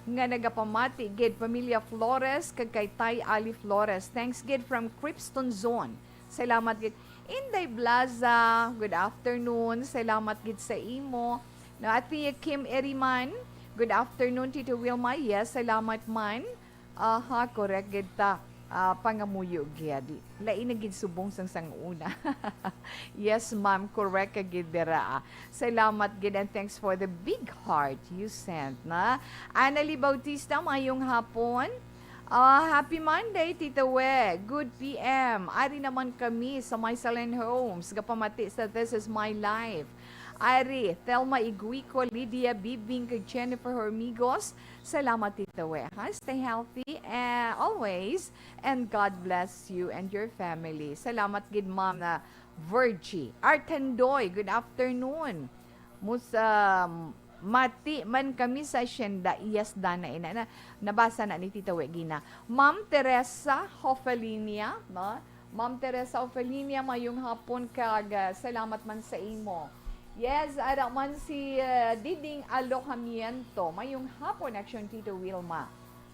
nga nagapamati gid pamilya Flores kag kay Tay Ali Flores. Thanks gid from Cripston Zone. Salamat gid. Inday Blaza, good afternoon. Salamat gid sa imo. No, Ate Kim Eriman, good afternoon, Tita Wilma. Yes, salamat man. Aha, correct gid ta. Ah, pangamuyo gid. Lain na gid subong sang sang una. Yes, ma'am, correct ka gid dira, ah. Salamat gid and thanks for the big heart you sent, na. Annalie Bautista, mayong hapon. Ah, happy Monday, Tita We. Good P M. Ari naman kami sa May Salen Homes. Gapamati sa This Is My Life. Ari, Thelma Iguico, Lydia Bibing, kag Jennifer Hormigos. Salamat, Tita We, ha? Stay healthy, eh, always, and God bless you and your family. Salamat gid, Ma'am na Virgie. Artendoy, good afternoon. Mus-, um, mati man kami sa asyenda. Yes, dana ina na, nabasa na ni Tita We gina. Ma'am Teresa Hofelinia, no? Ma'am Teresa Ofelinia, mayong hapon kag, ah, salamat man sa imo. Yes, ara man si, ah, Diding Alojamiento. Mayong hapon, Action Tito Wilma.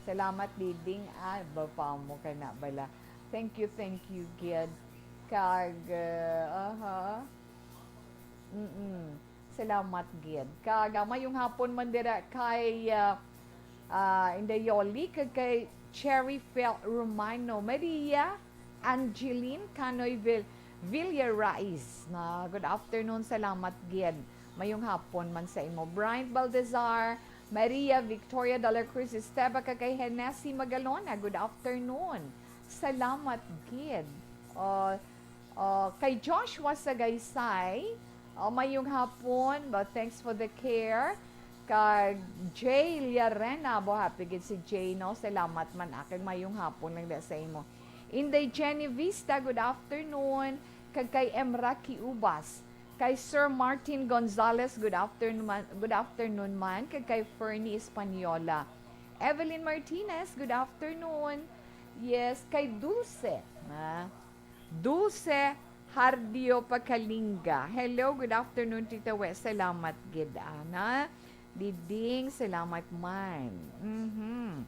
Salamat, Diding. Ah, ba pa mo ka na bala. Thank you, thank you, gid. Kag, ah, aha. Mm-mm. Salamat gid. Kag, ah, mayong hapon man dira kay, ah, ah, Inday Yoli, kag kay Cherry Fel Romano, Maria Angeline Canoy Vil-, Villarais. Na, good afternoon, salamat gid. Mayong hapon man sa imo. Bryant Baldezar, Maria Victoria de la Cruz Esteva, kag kay Hennessy Magalona, good afternoon. Salamat gid. Ah, ah, kay Joshua Sagaysay, ah, mayong hapon, but thanks for the care. Kag Jay Llarena, bo, happy gid si Jay, no? Salamat man, ah, kag mayong hapon lang da sa imo. Inday Jenny Vista, good afternoon. Kag kay Emra Kiubas. Kay Sir Martin Gonzalez, good afternoon man, good afternoon man. Kag kay Fernie Española. Evelyn Martinez, good afternoon. Yes, kay Dulce. Ah, Dulce Hardio Pagkalinga. Hello, good afternoon, Tita We. Salamat gid, ana. Diding, salamat man. Mhm.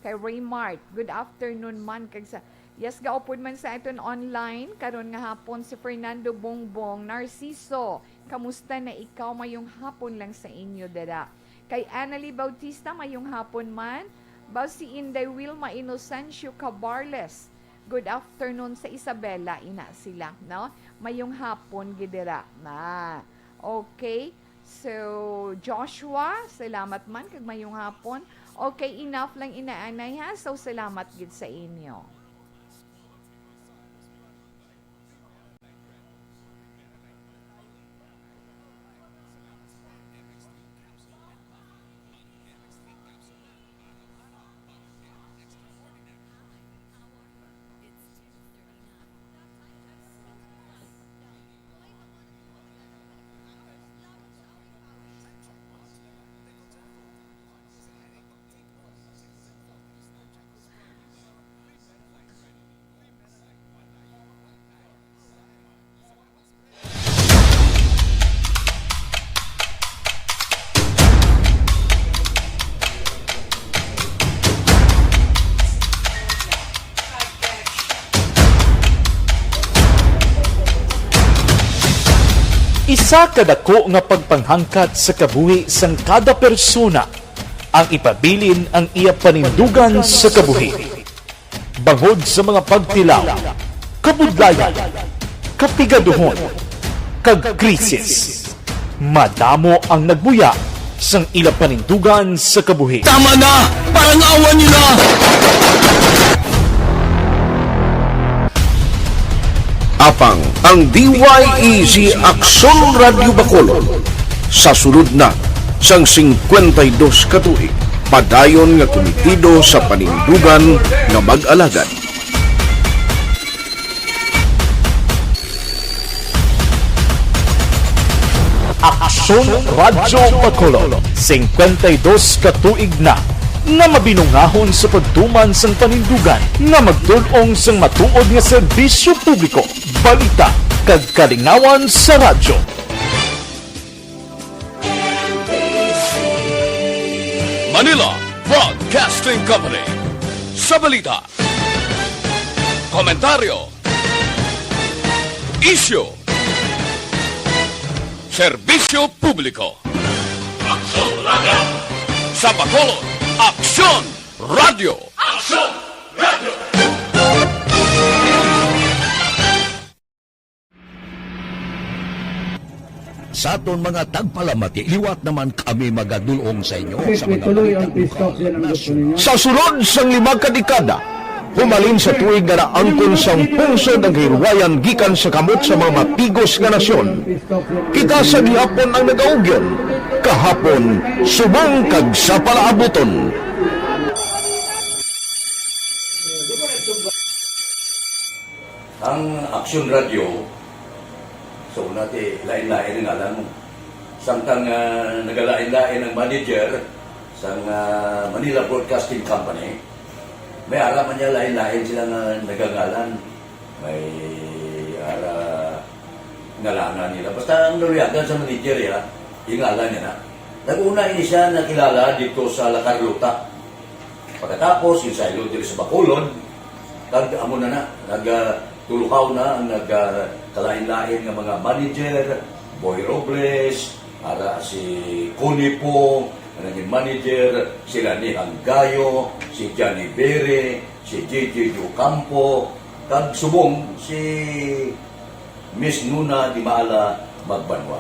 Kay Raymart, good afternoon man. Kag sa, yes, gaupod man sa aton online, karon nga hapon si Fernando Bongbong Narciso. Kamusta na ikaw? Mayong hapon lang sa inyo, dira. Kay Annalie Bautista, mayong hapon man. Baw si Inday Wilma Inocencio Cabarles. Good afternoon sa Isabela, ina sila, no? Mayong hapon gid dira. Na. Okay. So, Joshua, salamat man kag mayong hapon. Okay, enough lang inaanay ha. So, salamat gid sa inyo. Isa ka dako nga pagpanghangkat sa kabuhi sang kada persona ang ipabilin ang iya panindugan sa kabuhi. Bangod sa mga pagtilaw, kabudlayan, kapigaduhon, kag krisis, madamo ang nagbuya sang ila panindugan sa kabuhi. Tama na! Parang awa nyo na! Apang ang D Y E Z Aksyon Radyo Bacolod sa sulod na sang singkwenta y dos ka tuig, padayon nga kumitido sa panindugan nga mag-alagad. Aksyon Radyo Bacolod, singkwenta y dos ka tuig na nga mabinungahon sa pagtuman sang panindugan nga magtul-ong sang matuod nga serbisyo publiko, balita, kag kalingawan sa radyo. Manila Broadcasting Company. Sa balita, komentaryo, isyu, serbisyo publiko. Aksyon Radyo. Sa Bacolod, Aksyon Radyo. Aksyon Radyo. Sa aton mga tagpalamati, liwat naman kami magadul-ong sa inyo sa mga balita lokal, nasyonal. Sa sulod sang lima ka dekada, humalin sa tuig nga naangkon sang pungsod ang kahilwayan gikan sa kamot sa mga mapigos nga nasyon. Kita sa gihapon ang nagaugyon, kahapon, subong kag sa palaabuton. Ang Aksyon Radyo, sa una ti lain-lain ang ngalan mo. Samtang, ah, nagalain-lain ang manager sang, ah, Manila Broadcasting Company, may ara man niya lain-lain sila nga nagangalan. May ara ngalangan nila. Basta ang naluyagan sa manager, ya, yung ngalan niya na. Nag-una ini siya nakilala dito sa La Carlota. Pagkatapos, yung saylo diri sa Bacolod, kag amo na na, nag, ah, tuluhaw na ang nag, ah, kalain-lain nga mga manager, Boy Robles, ara si Connie Pong, ang naging manager, sila ni Hanggayo, si Johnny Bere, si J J Ocampo, kag subong si Miss Nuna Dimala Magbanwa.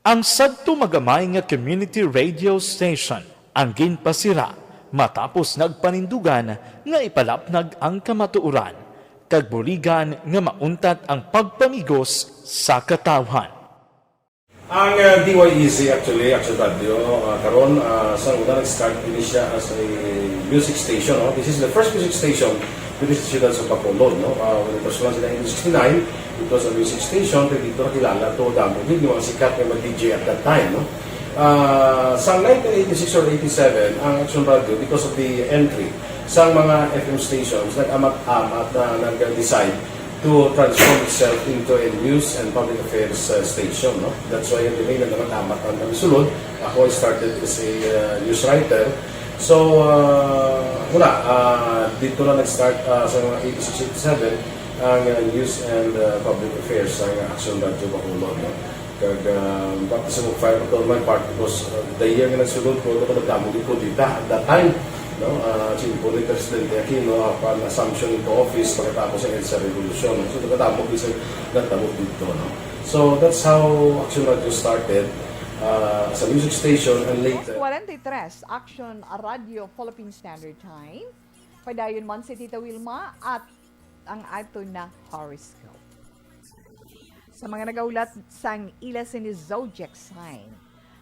Ang sadto magamay nga community radio station ang ginpasira matapos nagpanindugan nga ipalapnag ang kamatuoran kag buligan nga mauntat ang pagpamigos sa katawhan. Ang, uh, D Y E Z actually, Action Radio, uh, karon, uh, sa una nag-start ini siya as a music station, no? This is the first music station diri sa siyudad sa Bacolod, no? Uh, when it was launched in nineteen sixty-nine, it was a music station, pero dito nakilala to, damo gid yung mga sikat nga mag-D J at that time, no? Ah, sa nineteen eighty-six or eighty-seven, ang Action Radio, because of the entry sa mga F M stations, nag-amat-amat na nag-decide to transform itself into a news and public affairs, uh, station, no? That's why the main nag-amat-amat ang, ang sulod. Ako, I started as a, uh, news writer. So, uh, wala, uh, dito na nag-start, uh, sa mga eighty-six, eighty-seven, ang, uh, news and, uh, public affairs sa Action Radio Bacolod, no? Kag, ah, baptism of fire ko on my part because, ah, the year nga nagsulod ko, ako nagdamo gid ko dita at that time, no? Ah, simple ni Presidente Aquino, ah, pan assumption into office pagkatapos ng EDSA Revolution, no? So, nagdamo gid sa nagdamo dito, no? So, that's how Action Radio started, ah, as a music station and later forty-three, Action Radio Philippine Standard Time. Padayon man si Tita Wilma at ang ato na horoscope. Sa mga nagaulat sang ila sini zodiac sign,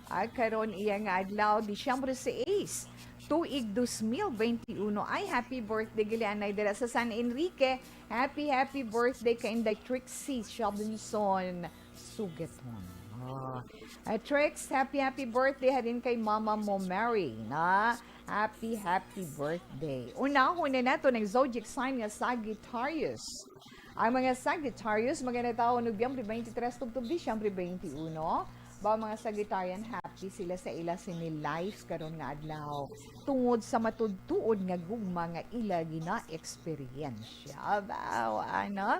ah, karon iya nga adlaw, Disyembre sais, tuig dos mil benti uno, ay happy birthday gali anay dira sa San Enrique. Happy, happy birthday kay Inday Trixie Shabinson Sugaton. Ah, ah, Trix, happy, happy birthday halin kay mama mo, Mary, na happy, happy birthday. Unahon na nato ang zodiac sign nga Sagittarius. Ang mga Sagittarius, magandang taon, Nobyembre twenty-three tubtob Disyembre twenty-one. Ba, mga Sagittarian, happy Di sila sa ila sini life karon nga adlaw tungod sa matudtuod nga gugma nga ila gina-eksperyensya. Baw, ano?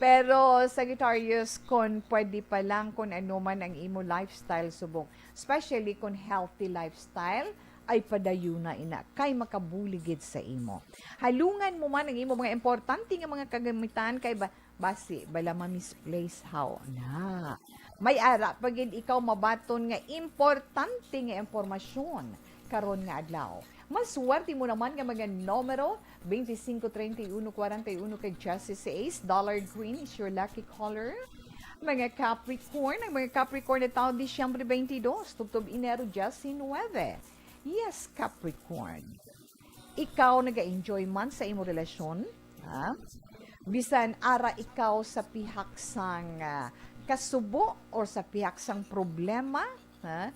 Pero, Sagittarius, kung pwede pa lang, kung ano man ang imo lifestyle subong, especially kung healthy lifestyle, ay padayuna ina kay makabuligid sa imo. Halungan mo man ang imo mga importante nga mga kagamitan kay ba, basi bala ma-misplace haw na. May ara pa gid ikaw mabaton nga importante nga impormasyon karon nga adlaw. Maswerte mo naman nga mga numero, twenty-cinco, treinta y uno, cuarenta y uno kag dieciséis. Dollar green is your lucky color. Mga Capricorn, ang mga Capricorn na taon Disyembre twenty-dos, tubtob Enero diecinuebe. Yes, Capricorn. Ikaw naga-enjoy man sa imo relasyon, ha? Bisan ara ikaw sa pihak sang, ah, kasubo or sa pihak sang problema, ha?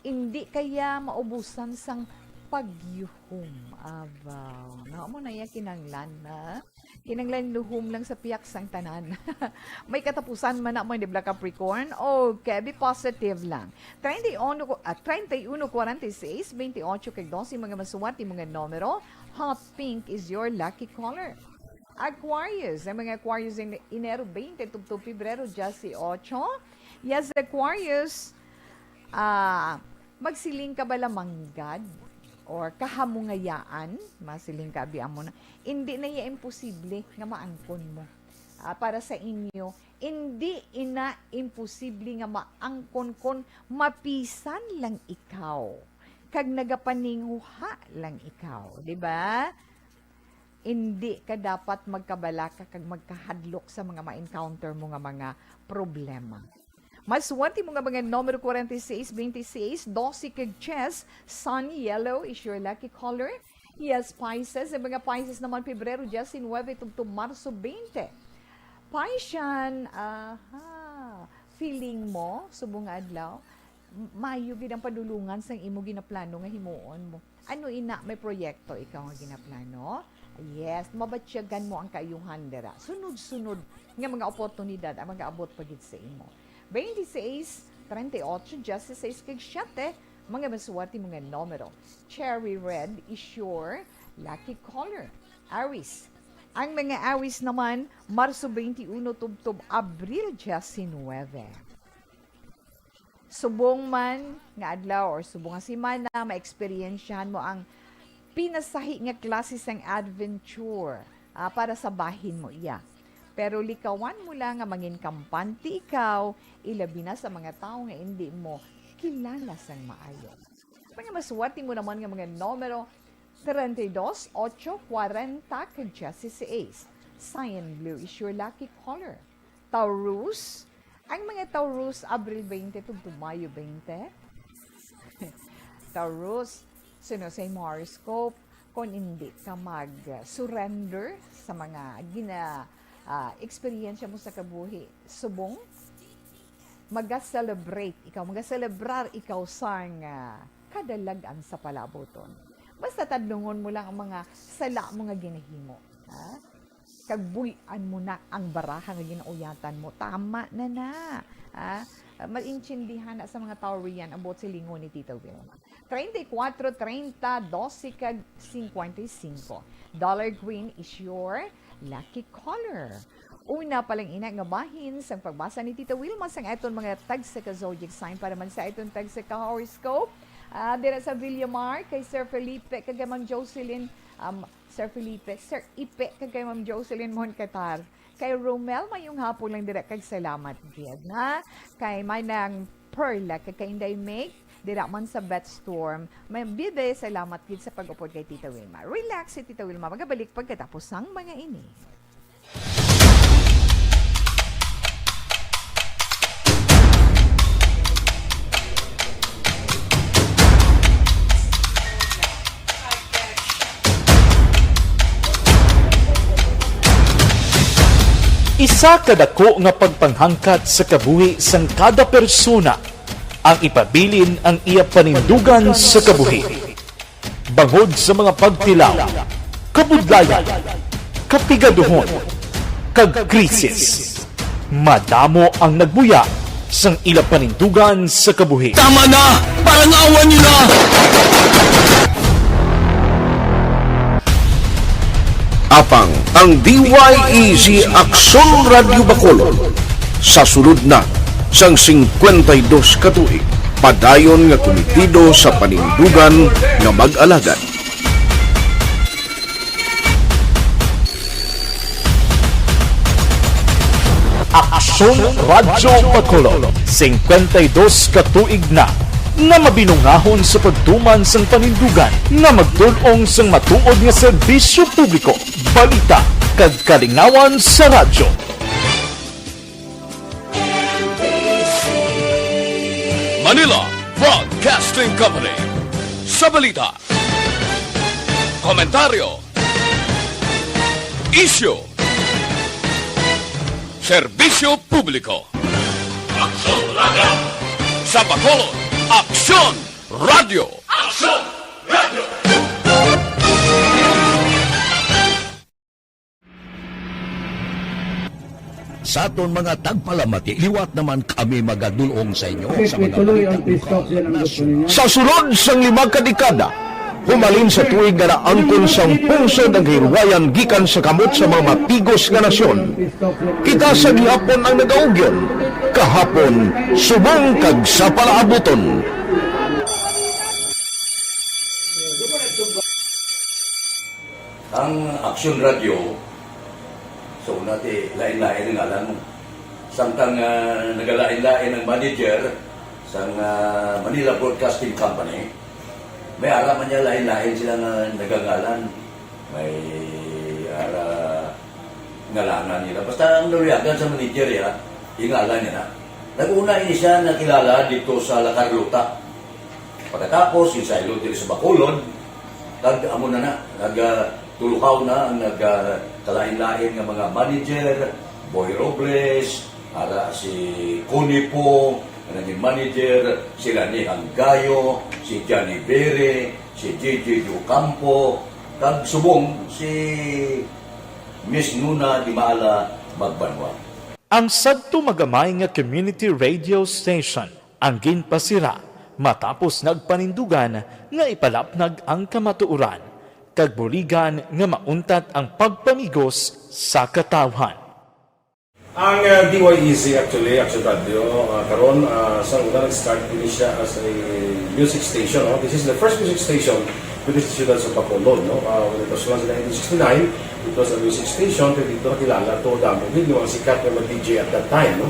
Indi kaya maubusan sang pagyuhom. Abaw. Nga mo na iya kinanglan, ha? Kinanglan luhom lang sa pihak sang tanan. May katapusan man na mo, di ba, Capricorn? Okay, be positive lang. Treinta y uno, ah, treinta y uno, cuarenta y seis, veintiocho, kag doce, mga maswerte, mga numero. Hot pink is your lucky color. Aquarius, ang mga Aquarius in Enero twenty, tubtob Pebrero dieciocho. Yes, Aquarius, ah, magsiling ka bala manggad or kahamungayaan, masiling ka, abi amo na, indi na iya imposible nga maangkon mo. Ah, para sa inyo, indi ina imposible nga maangkon kon mapisan lang ikaw kag nagapaninguha lang ikaw, di ba? Indi ka dapat magkabalaka kag magkahadlok sa mga ma-encounter mo nga mga problema. Maswerte mo nga mga numero forty-six, twenty-six, doce kag dies, sun yellow is your lucky color. Yes, Pisces. Ang mga Pisces naman, Pebrero diecinuebe tubtob Marso twenty. Piscean, aha, feeling mo, subong nga adlaw, m-, maayo gid ang padulungan sang imo ginaplano nga himuon mo. Ano ina, may proyekto ikaw nga ginaplano? Yes, mabatyagan mo ang kaayuhan dira. Sunod-sunod nga mga oportunidad ang mag-aabot pa gid sa imo. Twenty-six, treinta y ocho, dieciséis, kag siete, mga maswerte mga numero. Cherry red is your lucky color. Aries. Ang mga Aries naman, Marso twenty-uno tubtob Abril diecinuebe. Subong man nga adlaw or subong nga semana, maeksperiensyahan mo ang pinasahi nga klase sang adventure, ah, para sa bahin mo iya. Pero likawan mo lang nga mangin kampante ikaw, ilabi na sa mga tawo nga indi mo kilala sang maayo. Mga maswerte mo naman nga mga numero, treinta y dos, ocho, cuarenta, kag dieciséis. Cyan blue is your lucky color. Taurus, ang mga Taurus, Abril twenty tubtob Mayo twenty. Taurus, suno sa imo horoscope, kung hindi ka mag-surrender sa mga gina-, ah, eksperyensya mo sa kabuhi, subong, maga-celebrate ikaw, maga-celebrar ikaw sang, ah, kadalag-an sa palabuton. Basta tadlungon mo lang ang mga sala mo nga ginahimo, ha? Kag buy-an mo na ang baraha nga ginauyatan mo. Tama na na, ha? Maintindihan na sa mga Taurian ang buot silingon ni Tita Wilma. Treinta y cuatro, treinta, doce, kag cincuenta y cinco. Dollar green is your lucky color. Una pa lang ina nga bahin sang pagbasa ni Tita Wilma sang aton mga tagsa ka zodiac sign para man sa aton tagsa ka horoscope. Ah, dira sa Villamar, kay Sir Felipe, kag kay Ma'am Jocelyn, um, Sir Felipe, Sir Ipe, kag kay Ma'am Jocelyn Moncatar. Kay Romel, mayong hapon lang dira, kag salamat gid, ha? Kay Manang Perla, kag kay Inday Meg, dira man sa Betstorm. May bibe, salamat gid sa pag-upod kay Tita Wilma. Relax si Tita Wilma, magabalik pagkatapos sang mga ini. Isa ka dako nga pagpanghangkat sa kabuhi sang kada persona ang ipabilin ang iya panindugan sa kabuhi. Bangod sa mga pagtilaw, kabudlayan, kapigaduhon, kag krisis, madamo ang nagbuya sang ila panindugan sa kabuhi. Tama na! Parang awa niyo na! Apang ang D Y E Z Aksyon Radyo Bacolod sa sulod na sang singkwenta y dos ka tuig, padayon nga kumitido sa panindugan nga mag-alagad. Aksyon Radyo Bacolod, singkwenta y dos ka tuig na nga mabinungahon sa pagtuman sang panindugan nga magdul-ong sang matuod nga serbisyo publiko, balita, kag kalingawan sa radyo. Manila Broadcasting Company. Sa balita, komentaryo, isyu, serbisyo publiko. Aksyon Radyo. Sa Bacolod, Aksyon Radyo. Aksyon Radyo. Sa aton mga tagpalamati, liwat naman kami magadul-ong sa inyo sa mga balita bukas. Sa sulod sang lima ka dekada, humalin sa tuig nga naangkon sang pungsod ang kahilwayan gikan sa kamot sa mga matigos nga nasyon. Kita sa gihapon ang nagaugyon, kahapon, subong kag sa palaabuton. Ang Aksyon Radyo, sa una ti lain-lain ang ngalan. Samtang, ah, nagalain-lain ang manager sang, ah, Manila Broadcasting Company, may ara man niya lain-lain sila nga nagangalan. May ara ngalanan nila. Basta ang naluyagan sa manager, ya, ingalan niya na. Nag-una ini siya nakilala dito sa La Carlota. Pagkatapos, ginsaylo diri sa Bacolod, kag amo na na, nag, ah, tuluhaw na ang nag, ah, kalain-lain nga mga manager, Boy Robles, ara si Connie Pong, nga naging manager, si Rani Hanggayo, si Johnny Bere, si J J Ocampo, kag subong si Miss Nuna Dimala Magbanwa. Ang sadto magamay nga community radio station ang ginpasira matapos nagpanindugan nga ipalapnag ang kamatuoran kag buligan nga mauntat ang pagpamigos sa katawhan. Ang, uh, D Y E Z actually, Action Radio, uh, karon, uh, sa una nag-start din siya as a music station, no? This is the first music station with the Ciudad sa Bacolod, no? Uh, when it was launched in nineteen sixty-nine, it was a music station, pero dito nakilala to, damo din yung mga sikat na mga D J at that time, no?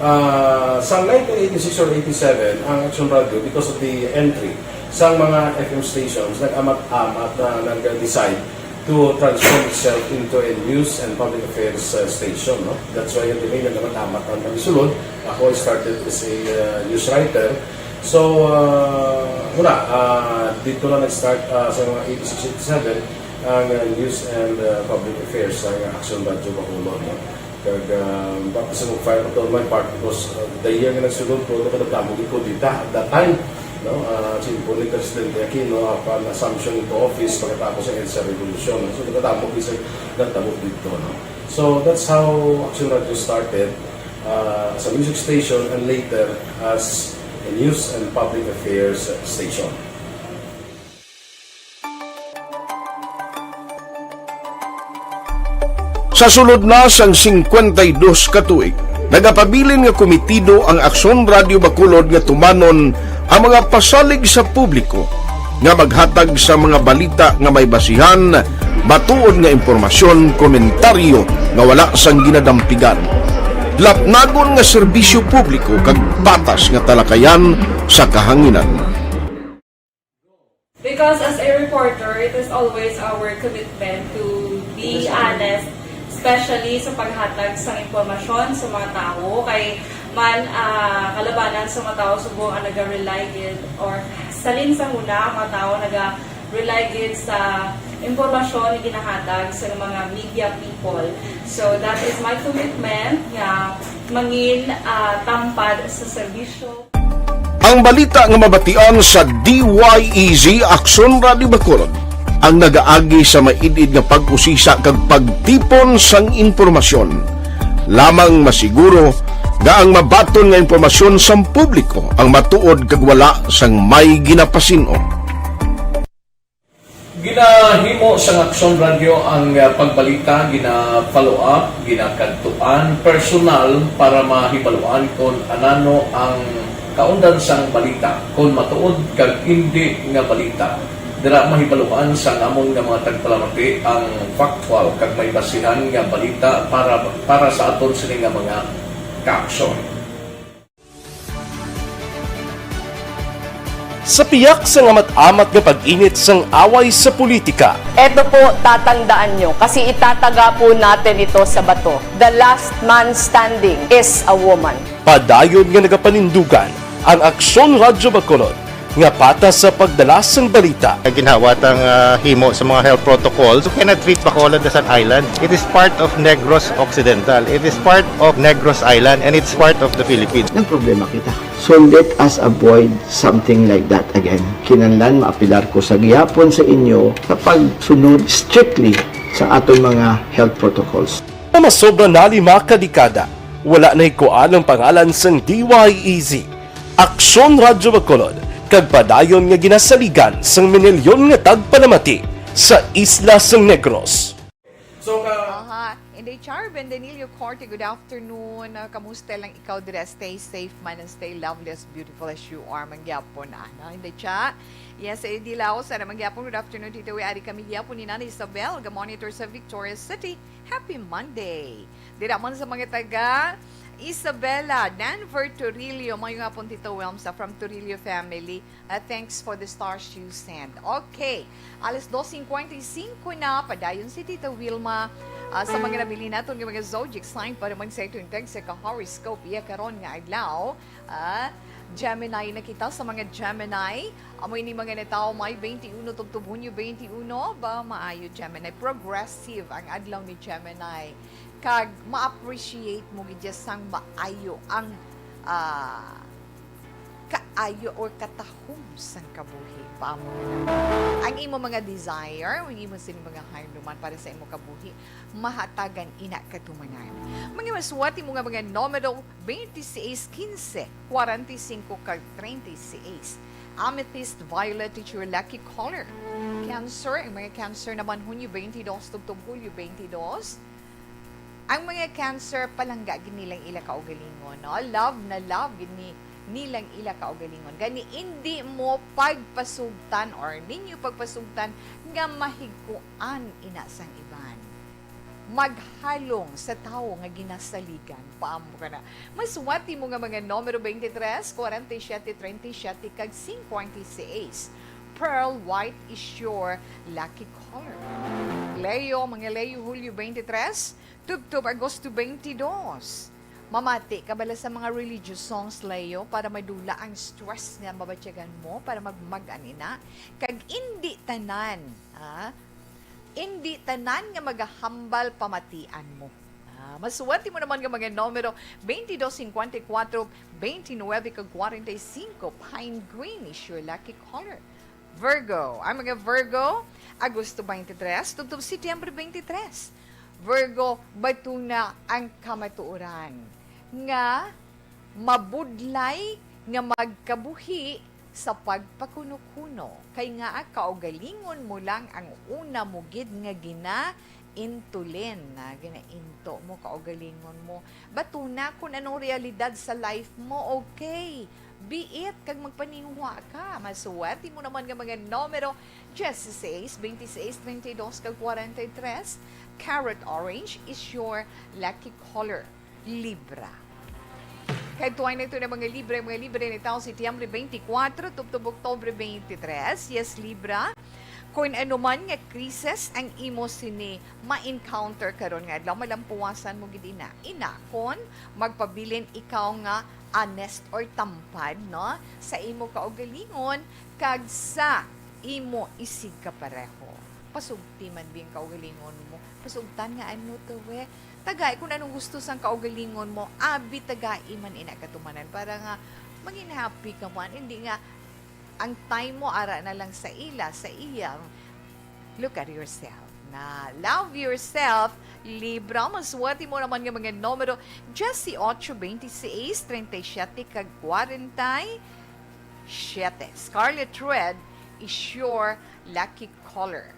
Ah, sa nineteen eighty-six or eighty-seven, ang Action Radio, because of the entry sa mga F M stations, nag-amat-amat na nag-decide to transform itself into a news and public affairs, uh, station, no? That's why yung nag-amat-amat ang pagsulod. Ako, I started as a, uh, news writer. So, uh, muna, uh, dito na nag-start, uh, sa mga eighty-six, eighty-seven, ang, uh, news and, uh, public affairs sa Action Radio Bacolod, no? Kag, ah, baptism of fire to my part because, ah, the year nga nagsulod ko, nakadamo gid ko dita at that time, no? Ah, simple ni Presidente Aquino, ah, pan assumption into office pagkatapos sa EDSA Revolution. So, nakadamo gid sa nagtabo dito, no? So, that's how Action Radio started, ah, as a music station and later as a news and public affairs station. Sa sulod na sang singkwenta y dos ka tuig, nagapabilin nga kumitido ang Aksyon Radio Bacolod nga tumanon ang mga pasalig sa publiko nga maghatag sa mga balita nga may basihan, matuod nga impormasyon, komentaryo nga wala sang ginadampigan, lapnagon nga serbisyo publiko kag patas nga talakayan sa kahanginan. Because as a reporter, it is always our commitment to be honest, especially sa paghatag sa impormasyon sa mga tawo. Kay man, ah, kalabanan sa mga tawo subong ang naga-rely gid, or salin sa huna ang mga tawo naga-rely gid sa impormasyon nga ginahatag sa mga media people. So that is my commitment nga mangin, ah, tampad sa serbisyo. Ang balita nga mabatian sa D Y E Z Aksyon Radio Bacolod ang nagaagi sa maid-id nga pag-usisa kag pagtipon sang impormasyon. Lamang masiguro Nga ang mabaton nga impormasyon sang publiko ang matuod kag wala sang may ginapasin-o. Ginahimo sang Aksyon Radyo ang, ah, pagbalita, gina-follow up, ginakadtuan personal para mahibaluan kon anano ang kaundan sang balita, kon matuod kag indi nga balita. Dira mahibaluan sang amon nga mga tagpalamati ang factual kag may basihan nga balita para, para sa aton sini nga mga kaaksyon. Sa piyak sang amat-amat nga pag-init sang away sa politika, Eto po, tatandaan nyo, kasi itataga po natin ito sa bato. The last man standing is a woman. Padayon nga nagapanindugan ang Aksyon Radyo Bacolod nga patas sa pagdala sang balita. Ginhawat ang, ah, himo sa mga health protocols. You cannot treat Bacolod as an island. It is part of Negros Occidental. It is part of Negros Island, and it's part of the Philippines. Nagproblema kita. So let us avoid something like that again. Kinahanglan maapelar ko sa gihapon sa inyo sa pagsunod strictly sa aton mga health protocols. Nga masobra na lima ka dekada, wala nahikuan ang pangalan sang D Y E Z, Aksyon Radyo Bacolod, kag padayon nga ginasaligan sang minilyon nga tagpalamati sa isla sang Negros. So, ka- Aha. Inday Char, Ben Danilio Corte, good afternoon. Ah, kamusta lang ikaw dire? Stay safe man and stay lovely, as beautiful as you are man gyapon, ano, Inday Cha? Yes, eh, Dilaw, sana man gyapon. Good afternoon, Tito Wi. Ari kami gyapon ni Nanay Isabel, ga-monitor sa Victoria City. Happy Monday. Dira man sa mga taga Isabela, Denver Torillo, maayong hapon, Tito Wilms, ah, from Torillo family. Ah, thanks for the stars you send. Okay, alas dos cincuenta y cinco na, padayon si Tita Wilma, ah, sa mga nabilin naton nga mga zodiac sign para mag-send to text sa ka-horoscope iya karon nga adlaw. Ah, Gemini na kita. Sa mga Gemini, amo ini mga natawo May twenty-one tubtob Hunyo twenty-one, ba maayo, Gemini. Progressive ang adlaw ni Gemini. Kag ma-appreciate mo gid sang maayo ang, ah, kaayo or katahom sang kabuhi. Paamo na lang. Ang imo mga desire, ang imo sini mga hinumduman para sa imo kabuhi, mahatagan ina katumanan. Mga masuwat imo nga mga numero, twenty-six, quince, forty-cinco, kag treinta y seis. Amethyst violet is your lucky color. Cancer, ang mga Cancer naman, Hunyo twenty-two tubtob Hulyo twenty-two. Ang mga Cancer, palangga gid nilang ila kaugalingon, no? Love na love gid ni, nilang ila kaugalingon. Gani, indi mo pagpasugtan or ninyo pagpasugtan nga mahigkuan ina sang iban. Maghalong sa tawo nga ginasaligan. Paamo ka na. Masuwat imo nga mga numero twenty-three, forty-seven, treinta y siete, kag cincuenta y seis. Pearl white is your lucky color. Leo, mga Leo, Hulyo twenty-three, tubtob Agosto twenty-two. Mamati ka bala sa mga religious songs, Leo, para madula ang stress nga mabatyagan mo, para magmag-an ina? Kag indi tanan, ha? Indi tanan nga magahambal pamatian mo. Ah, masuwat mo naman nga mga numero, twenty-two, cincuenta y cuatro, veintinueve, kag cuarenta y cinco. Pine green is your lucky color. Virgo. Ang mga Virgo, Agosto twenty-three, tubtob Setyembre twenty-three. Virgo, batuna ang kamatuoran nga mabudlay nga magkabuhi sa pagpakunokuno, kay ngaa kaugalingon mo lang ang una mo gid nga ginaintulin, na ginainto mo, kaugalingon mo. Batuna kung anong realidad sa life mo, okay. Be it, kag magpaninguha ka. Masuwerte mo naman nga mga numero, dieciséis, veintiséis, treinta y dos, kag cuarenta y tres. Carrot orange is your lucky color. Libra. Kay tuway na ito na mga Libra, mga Libra na taon, Setyembre twenty-four, tubtob Oktubre twenty-three. Yes, Libra. Kung ano man nga krisis ang imo sini ma-encounter karon nga adlaw, malampuwasan mo gid ina. Ina, kon magpabilin ikaw nga honest or tampad, no, sa imo kaugalingon kag sa imo isigkapareho. Pasugti man bing kaugalingon mo. Pasugtan nga ano to, we? Tagai kung anong gusto sang kaugalingon mo. Abi, tagai man ina katumanan para nga maging happy ka man. Hindi nga ang time mo ara na lang sa ila, sa iya. Look at yourself. Na love yourself, Libra, masuwerte mo naman nga mga numero dieciocho, veintiséis, treinta y siete, kag cuarenta y siete. Scarlet Red is your lucky color.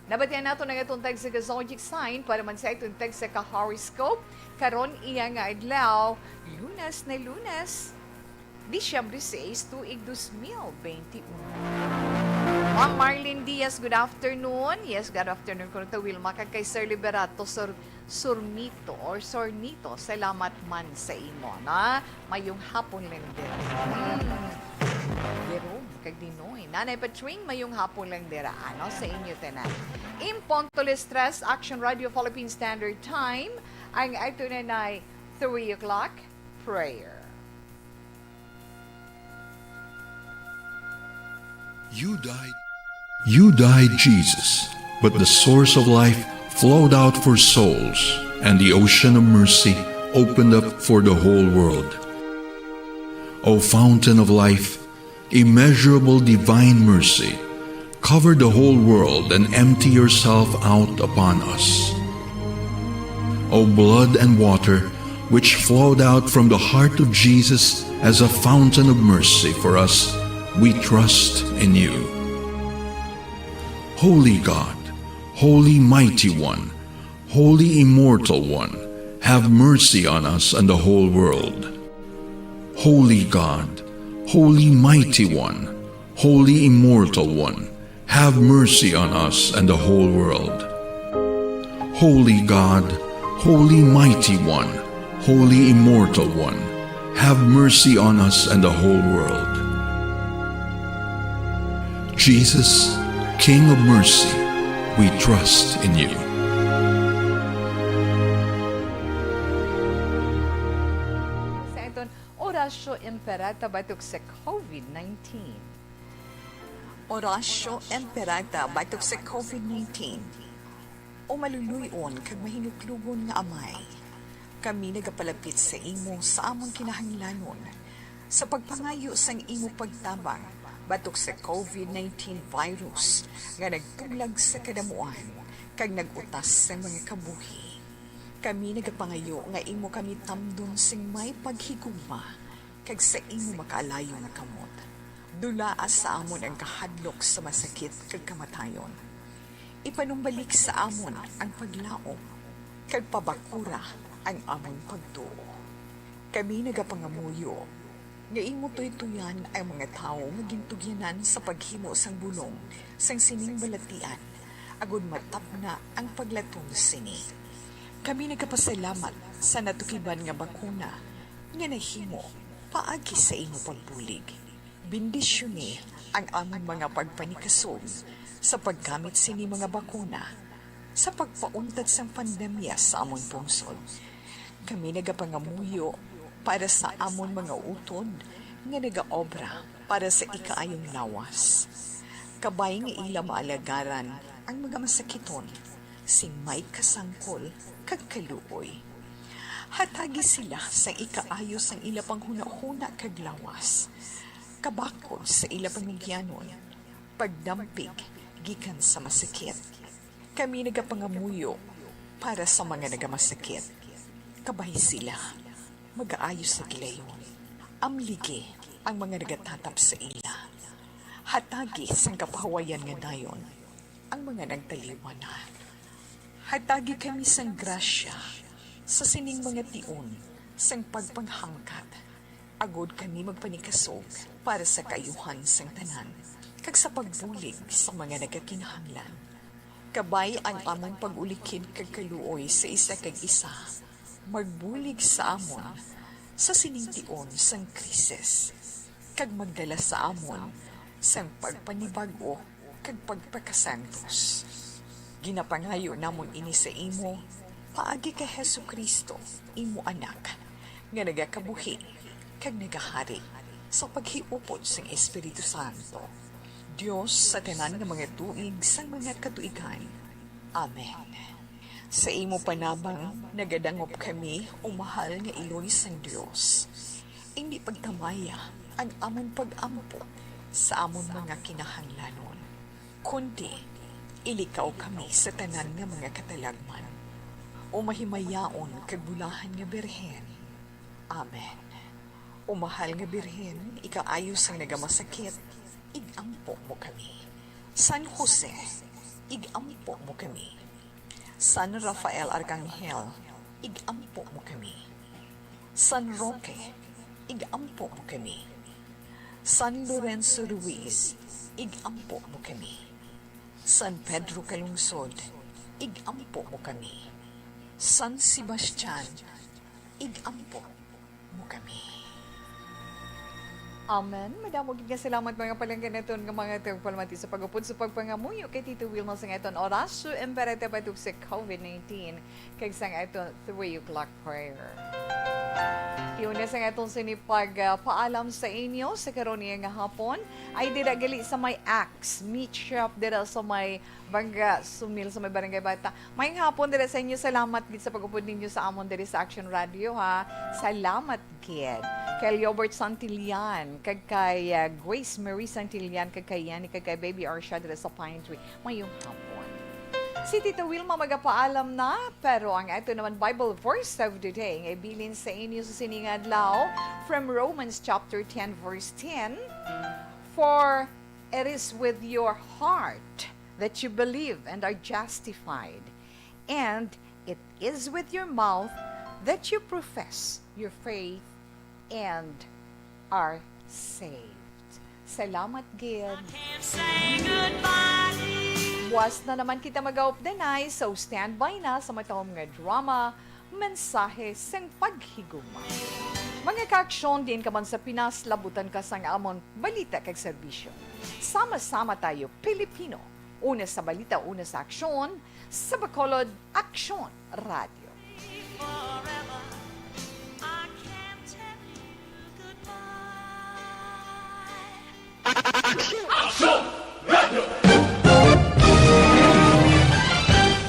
Nabatian nato na nga itong tag sa ka zodiac sign para man sa itong tag sa ka horoscope. Karon iya nga adlaw, Lunes na Lunes, Disyembre sais, tuig dos mil benti uno. Ma'am Marlene Diaz, good afternoon. Yes, good afternoon. Kuno ta Wilma, kag kay Sir Liberato Sor Surmito or Sornito, salamat man sa imo, na mayong hapon lang din. Hmm. Jerome, kag Dinoy. Nanay Patring, mayong hapon lang dira, ano, sa inyo tanan. In punto las tres, Action Radio Philippine Standard Time, ang ato na na three o'clock prayer. You died. You died, Jesus, but the source of life flowed out for souls, and the ocean of mercy opened up for the whole world. O fountain of life, immeasurable divine mercy, cover the whole world and empty yourself out upon us. O blood and water, which flowed out from the heart of Jesus as a fountain of mercy for us, we trust in you. Holy God, Holy Mighty One, Holy Immortal One, have mercy on us and the whole world. Holy God, Holy Mighty One, Holy Immortal One, have mercy on us and the whole world. Holy God, Holy Mighty One, Holy Immortal One, have mercy on us and the whole world. Jesus, King of mercy, we trust in you. Sa aton Oratio Imperata batok sa COVID nineteen. Oratio Imperata batok sa COVID nineteen. O maluluy-on kag mahinuklogon nga Amay, kami nagapalapit sa imo sa amon kinahanglanon, sa pagpangayo sang imo pagtabang batok sa COVID nineteen virus nga nagtulag sa kadamuan kag nag-utas sang mga kabuhi. Kami nagapangayo nga imo kami tamdon sing may paghigugma kag sa imo makaalayo nga kamot. Dulaa sa amon ang kahadlok sa masakit kag kamatayon. Ipanumbalik sa amon ang paglaom, kag pabakura ang amon pagtuo. Kami nagapangamuyo nga imo tuytoyan ang mga tawo nga gintugyanan sa paghimo sang bulong sang sining balatian, agod matapna ang paglaton sini. Kami nagapasalamat sa natukiban nga bakuna nga nahimo paagi sa imo pagbulig. Bendisyoni ang amon mga pagpanikasog sa paggamit sini mga bakuna sa pagpauntat sang pandemya sa amon pungsod. Kami nagapangamuyo para sa amon mga utod nga nagaobra para sa ikaayong lawas, kabay nga ila maalagaran ang mga masakiton sing may kasangkol kag kaluoy. Hatagi sila sang ikaayo sang ila panghunahuna kag lawas, kabakod sa ila panugyanon, pagdampig gikan sa masakit. Kami nagapangamuyo para sa mga nagamasakit, kabay sila magaayo sa gilayon. Amligi ang mga nagatatap sa ila. Hatagi sang kapahuwayan nga dayon ang mga nagtaliwan na. Hatagi kami sang grasya sa sining mga tion sang pagpanghangkat, agod kami magpanikasog para sa kaayuhan sang tanan, kag sa pagbulig sa mga nagakinahanglan. Kabay ang amon pag-ulikid kag kaluoy sa isa kag isa, magbulig sa amon sa sining tion sang krisis, kag magdala sa amon sang pagpanibag-o kag pagpakasantos. Ginapangayo namon ini sa imo paagi kay Jesu-Cristo, imo Anak, nga nagakabuhi kag nagahari sa paghiupod sang Espiritu Santo, Dios sa tanan nga mga tuig sang mga katuigan. Amen. Sa imo panabang, nagadangop kami, o mahal nga Iloy sang Dios. Indi pagtamaya ang amon pag-ampo sa amon mga kinahanglanon, kundi ilikaw kami sa tanan nga mga katalagman. O mahimayaon kag bulahan nga Birhen. Amen. O mahal nga Birhen, ikaayo sang nagamasakit, ig-ampo mo kami. San Jose, ig-ampo mo kami. San Rafael Arcangel, ig-ampo mo kami. San Roque, ig-ampo mo kami. San Lorenzo Ruiz, ig-ampo mo kami. San Pedro Calungsod, ig-ampo mo kami. San Sebastian, ig-ampo mo kami. Amen. Madamo gid nga salamat, mga palangga naton nga mga tagpalamati sa pag-upod sa pagpangamuyo kay Tito Wilma sa aton orasyo, Emperete Batuk sa COVID nineteen, kag sa aton three o'clock prayer. Yun na sa aton sini pag, ah, paalam sa inyo sa karon niya nga hapon. Ay dira gali sa may Axe Meat Shop, dira sa may Bangga Sumil, sa may Barangay Bata. Mayong hapon dira sa inyo. Salamat gid sa pag-upod ninyo sa amon diri sa Action Radio, ha. Salamat gid kay Leobert Santillan, kag kay, ah, Grace Marie Santillan, kag kay Yani, kag kay Baby Arsha dira sa Pine Tree. Mayong hapon. Si Tita Wilma magapaalam na, pero ang ato naman Bible verse of the day nga ibilin sa inyo sa sini nga adlaw from Romans chapter ten, verse ten, "For it is with your heart that you believe and are justified, and it is with your mouth that you profess your faith and are saved." Salamat gid. Buwas na naman kita mag-aupdanay, so standby na sa matahom nga drama, Mensahe sang Paghigugma. Mga kaaksyon, diin ka man sa Pinas, labutan ka sang amon balita kag serbisyo. Sama-sama tayo, Pilipino. Una sa balita, una sa aksyon, sa Bacolod Aksyon Radio. Aksyon Radio!